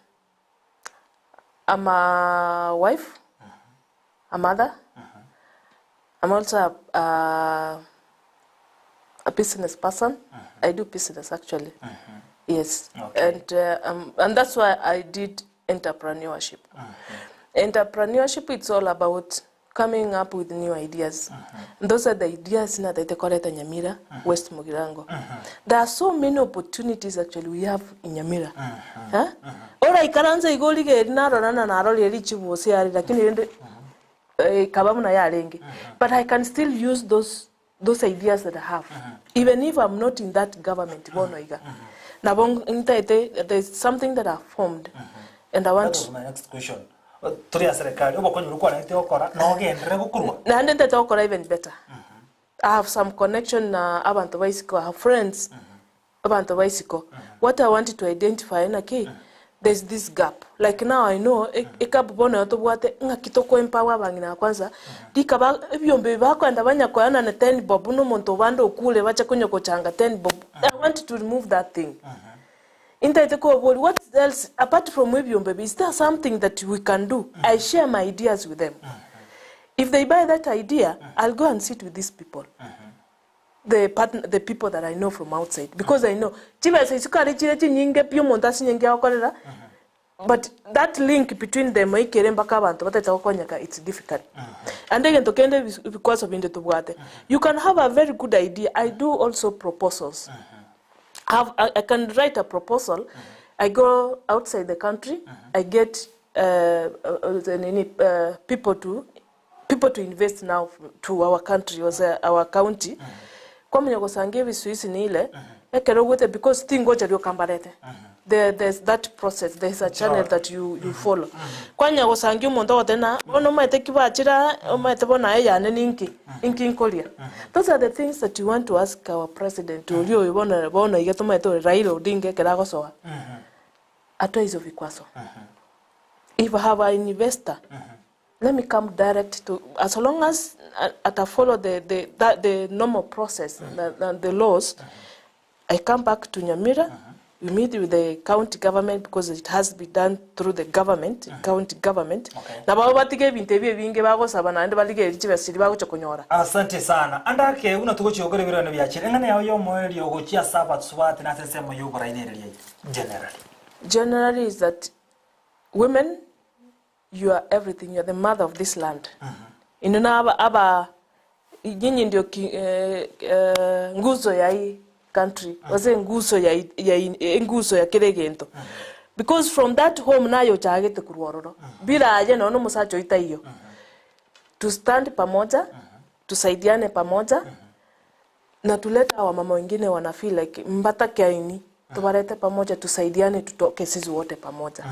a wife, a mother. I'm also a, a, a business person. I do business actually. Yes. Okay. And, and that's why I did entrepreneurship. Entrepreneurship, it's all about coming up with new ideas. And those are the ideas na that they call it Nyamira, West Mugirango. There are so many opportunities actually we have in Nyamira. Huh? Ora ikaranza igoli ge narora na narori erichibusi ari lakini rende eh, kabamu na yarenge. But I can still use those ideas that I have. Even if I'm not in that government bono iga. Nabo ntaete there's something that I formed and I That want was my next question. Turi ya serikali obokonyi burikwana nete gokora nogendere gokorwa. naende ntete gokora even better. I have some connection na abantu baisiko, I have friends abantu baisiko. What I wanted to identify naki there's this gap. Like now I know ekabu bono yotobwate ng'aki tokoempower abang'ina kwanza rikaba ebyombe bakwenda banyakoyana na 10 bob nomonto obande okure bache konya gochanga 10 bob. I want to remove that thing. Intaite kobori what else apart from ebyombe is there something that we can do? I share my ideas with them. If they buy that idea, I'll go and sit with these people. The partner, the people that I know from outside because I know chibesa isukari chire chinyinge pi omonto asinyinge agokorera but that link between them ikere mpaka abantu bateta gokonyeka it's difficult. And egento kende ebikwaso binde tobwate you can have a very good idea. I do also proposals. I can write a proposal. I go outside the country. I get the nini, people to invest now to our country or our county. Kwamenya gosanga ebisuisi ni ile ekero ogwete because tingocha riokambarete. There's that process, there's a channel that you follow. Kwanya gosangia omonto ogotena bono omanyete ki bachira omanyete bono aye yane ninki inki nkoria. Those are the things that you want to ask our president oria oyo bono bono iga tomanyete ore Raila Odinga ekero agosoa atoe hizo vikwazo. If I have an investor, let me come direct to, as long as I follow the normal process the laws, I come back to Nyamira, we meet with the county government because it has to be done through the government, county government. Okay. Na bao batige ebinto ebi ebinge bagosaba naende barige chibesiri bagocha konyora. Asante sana andake una tugochiogora ebirano biachire eng'ana yao yomoerio ogochia ase abatsubati nase ensemo yoborainereria generally. Generally is that women, you are everything. You are the mother of this land. Inona aba aba nyinyi ndio nguzo ya hii country wase nguzo ya nguzo ya kire gento because from that home nayo chagete kurwororo bila aje nono musacho itaiyo to stand pamoja, tusaidiane pamoja na tuleta wamama wengine wana feel like mbata kiaini tuwarete pamoja, tusaidiane, tutoke sisi wote pamoja,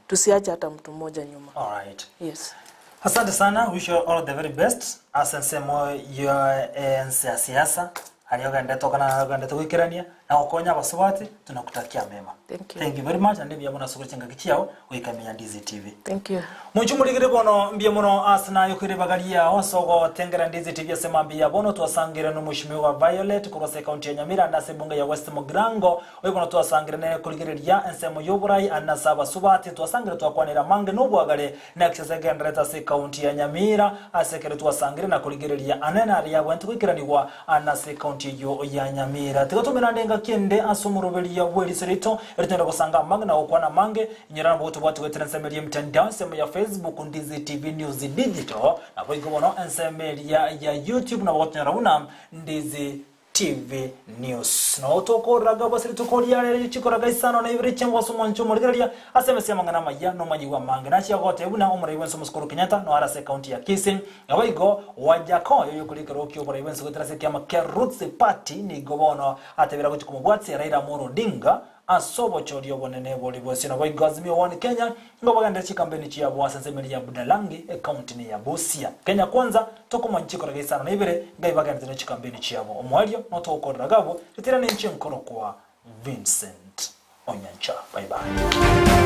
tusiache hata mtu mmoja nyuma. Alright. Yes. Asante sana, wish you all the very best ase ensemo ya ense ya siasa aria ogendete okana ogendete gwikirania na gokonya abasubati tunakutakia mema. Thank you. Thank you very much ande mbia mono ase gochingaki chiao goikamenya Ndizi TV. Thank you. Mwichu muligire bono mbia mono ase nayo kwiribagaria onse ogotengera Ndizi TV ase mambia bono twasangire no mushimiwa Violet korwa ase county ya Nyamira na ase bunge ya West Mugirango oyo bono twasangire ne kurigereria ensemo y'oborai ande ase abasubati twasangire twakwanera mange n'obwagare na ekisese genderete ase county ya Nyamira ase ekero twasangire na kurigereria anene aria abwente goikeranigwa ande ase county eyo ya Nyamira tiga tumira nde engaki. ngaki ende ase omoroberio bw'eriso riaito, eri tonyare gosanga amange na gokwana amange. Inyora nabo tobwate goetera ensemo eria y'emitandao, ensemo ya Facebook, Ndizi TV News Digital, naboigo bono ensemo eria ya YouTube nabo gotonyora buna Ndizi TV News. Nao tokoraga ase rituko ria rero chikoraga isano na ibere chi'omobaso omwancho omorigereria ase emesa y'amang'ana amaya nomanyigwa amange. Nachia gotebia buna omorai bwense omosukuru Kenyatta noare ase ekaunti ya Kisii. Naboigo Wajakoyo oyokori ekerogo ki'oborai bwense goetera ase ekiama kia Roots Party nigo bono atebire agochia komobwatia Raila Amolo Odinga ase obochori obonene bori bosio. Naboigo Azimio One Kenya nigo bagenderere chikampeni chiabo ase ensemo eria ya Budalangi ekaunti ya Busia. Kenya Kwanza tokomanya chikoraga isano na ibere ngai bagenderete ne chikampeni chiabo. Omoerio notogokorera gabwo ritira nenche nkorokwa Vincent Onyancha. Bye bye.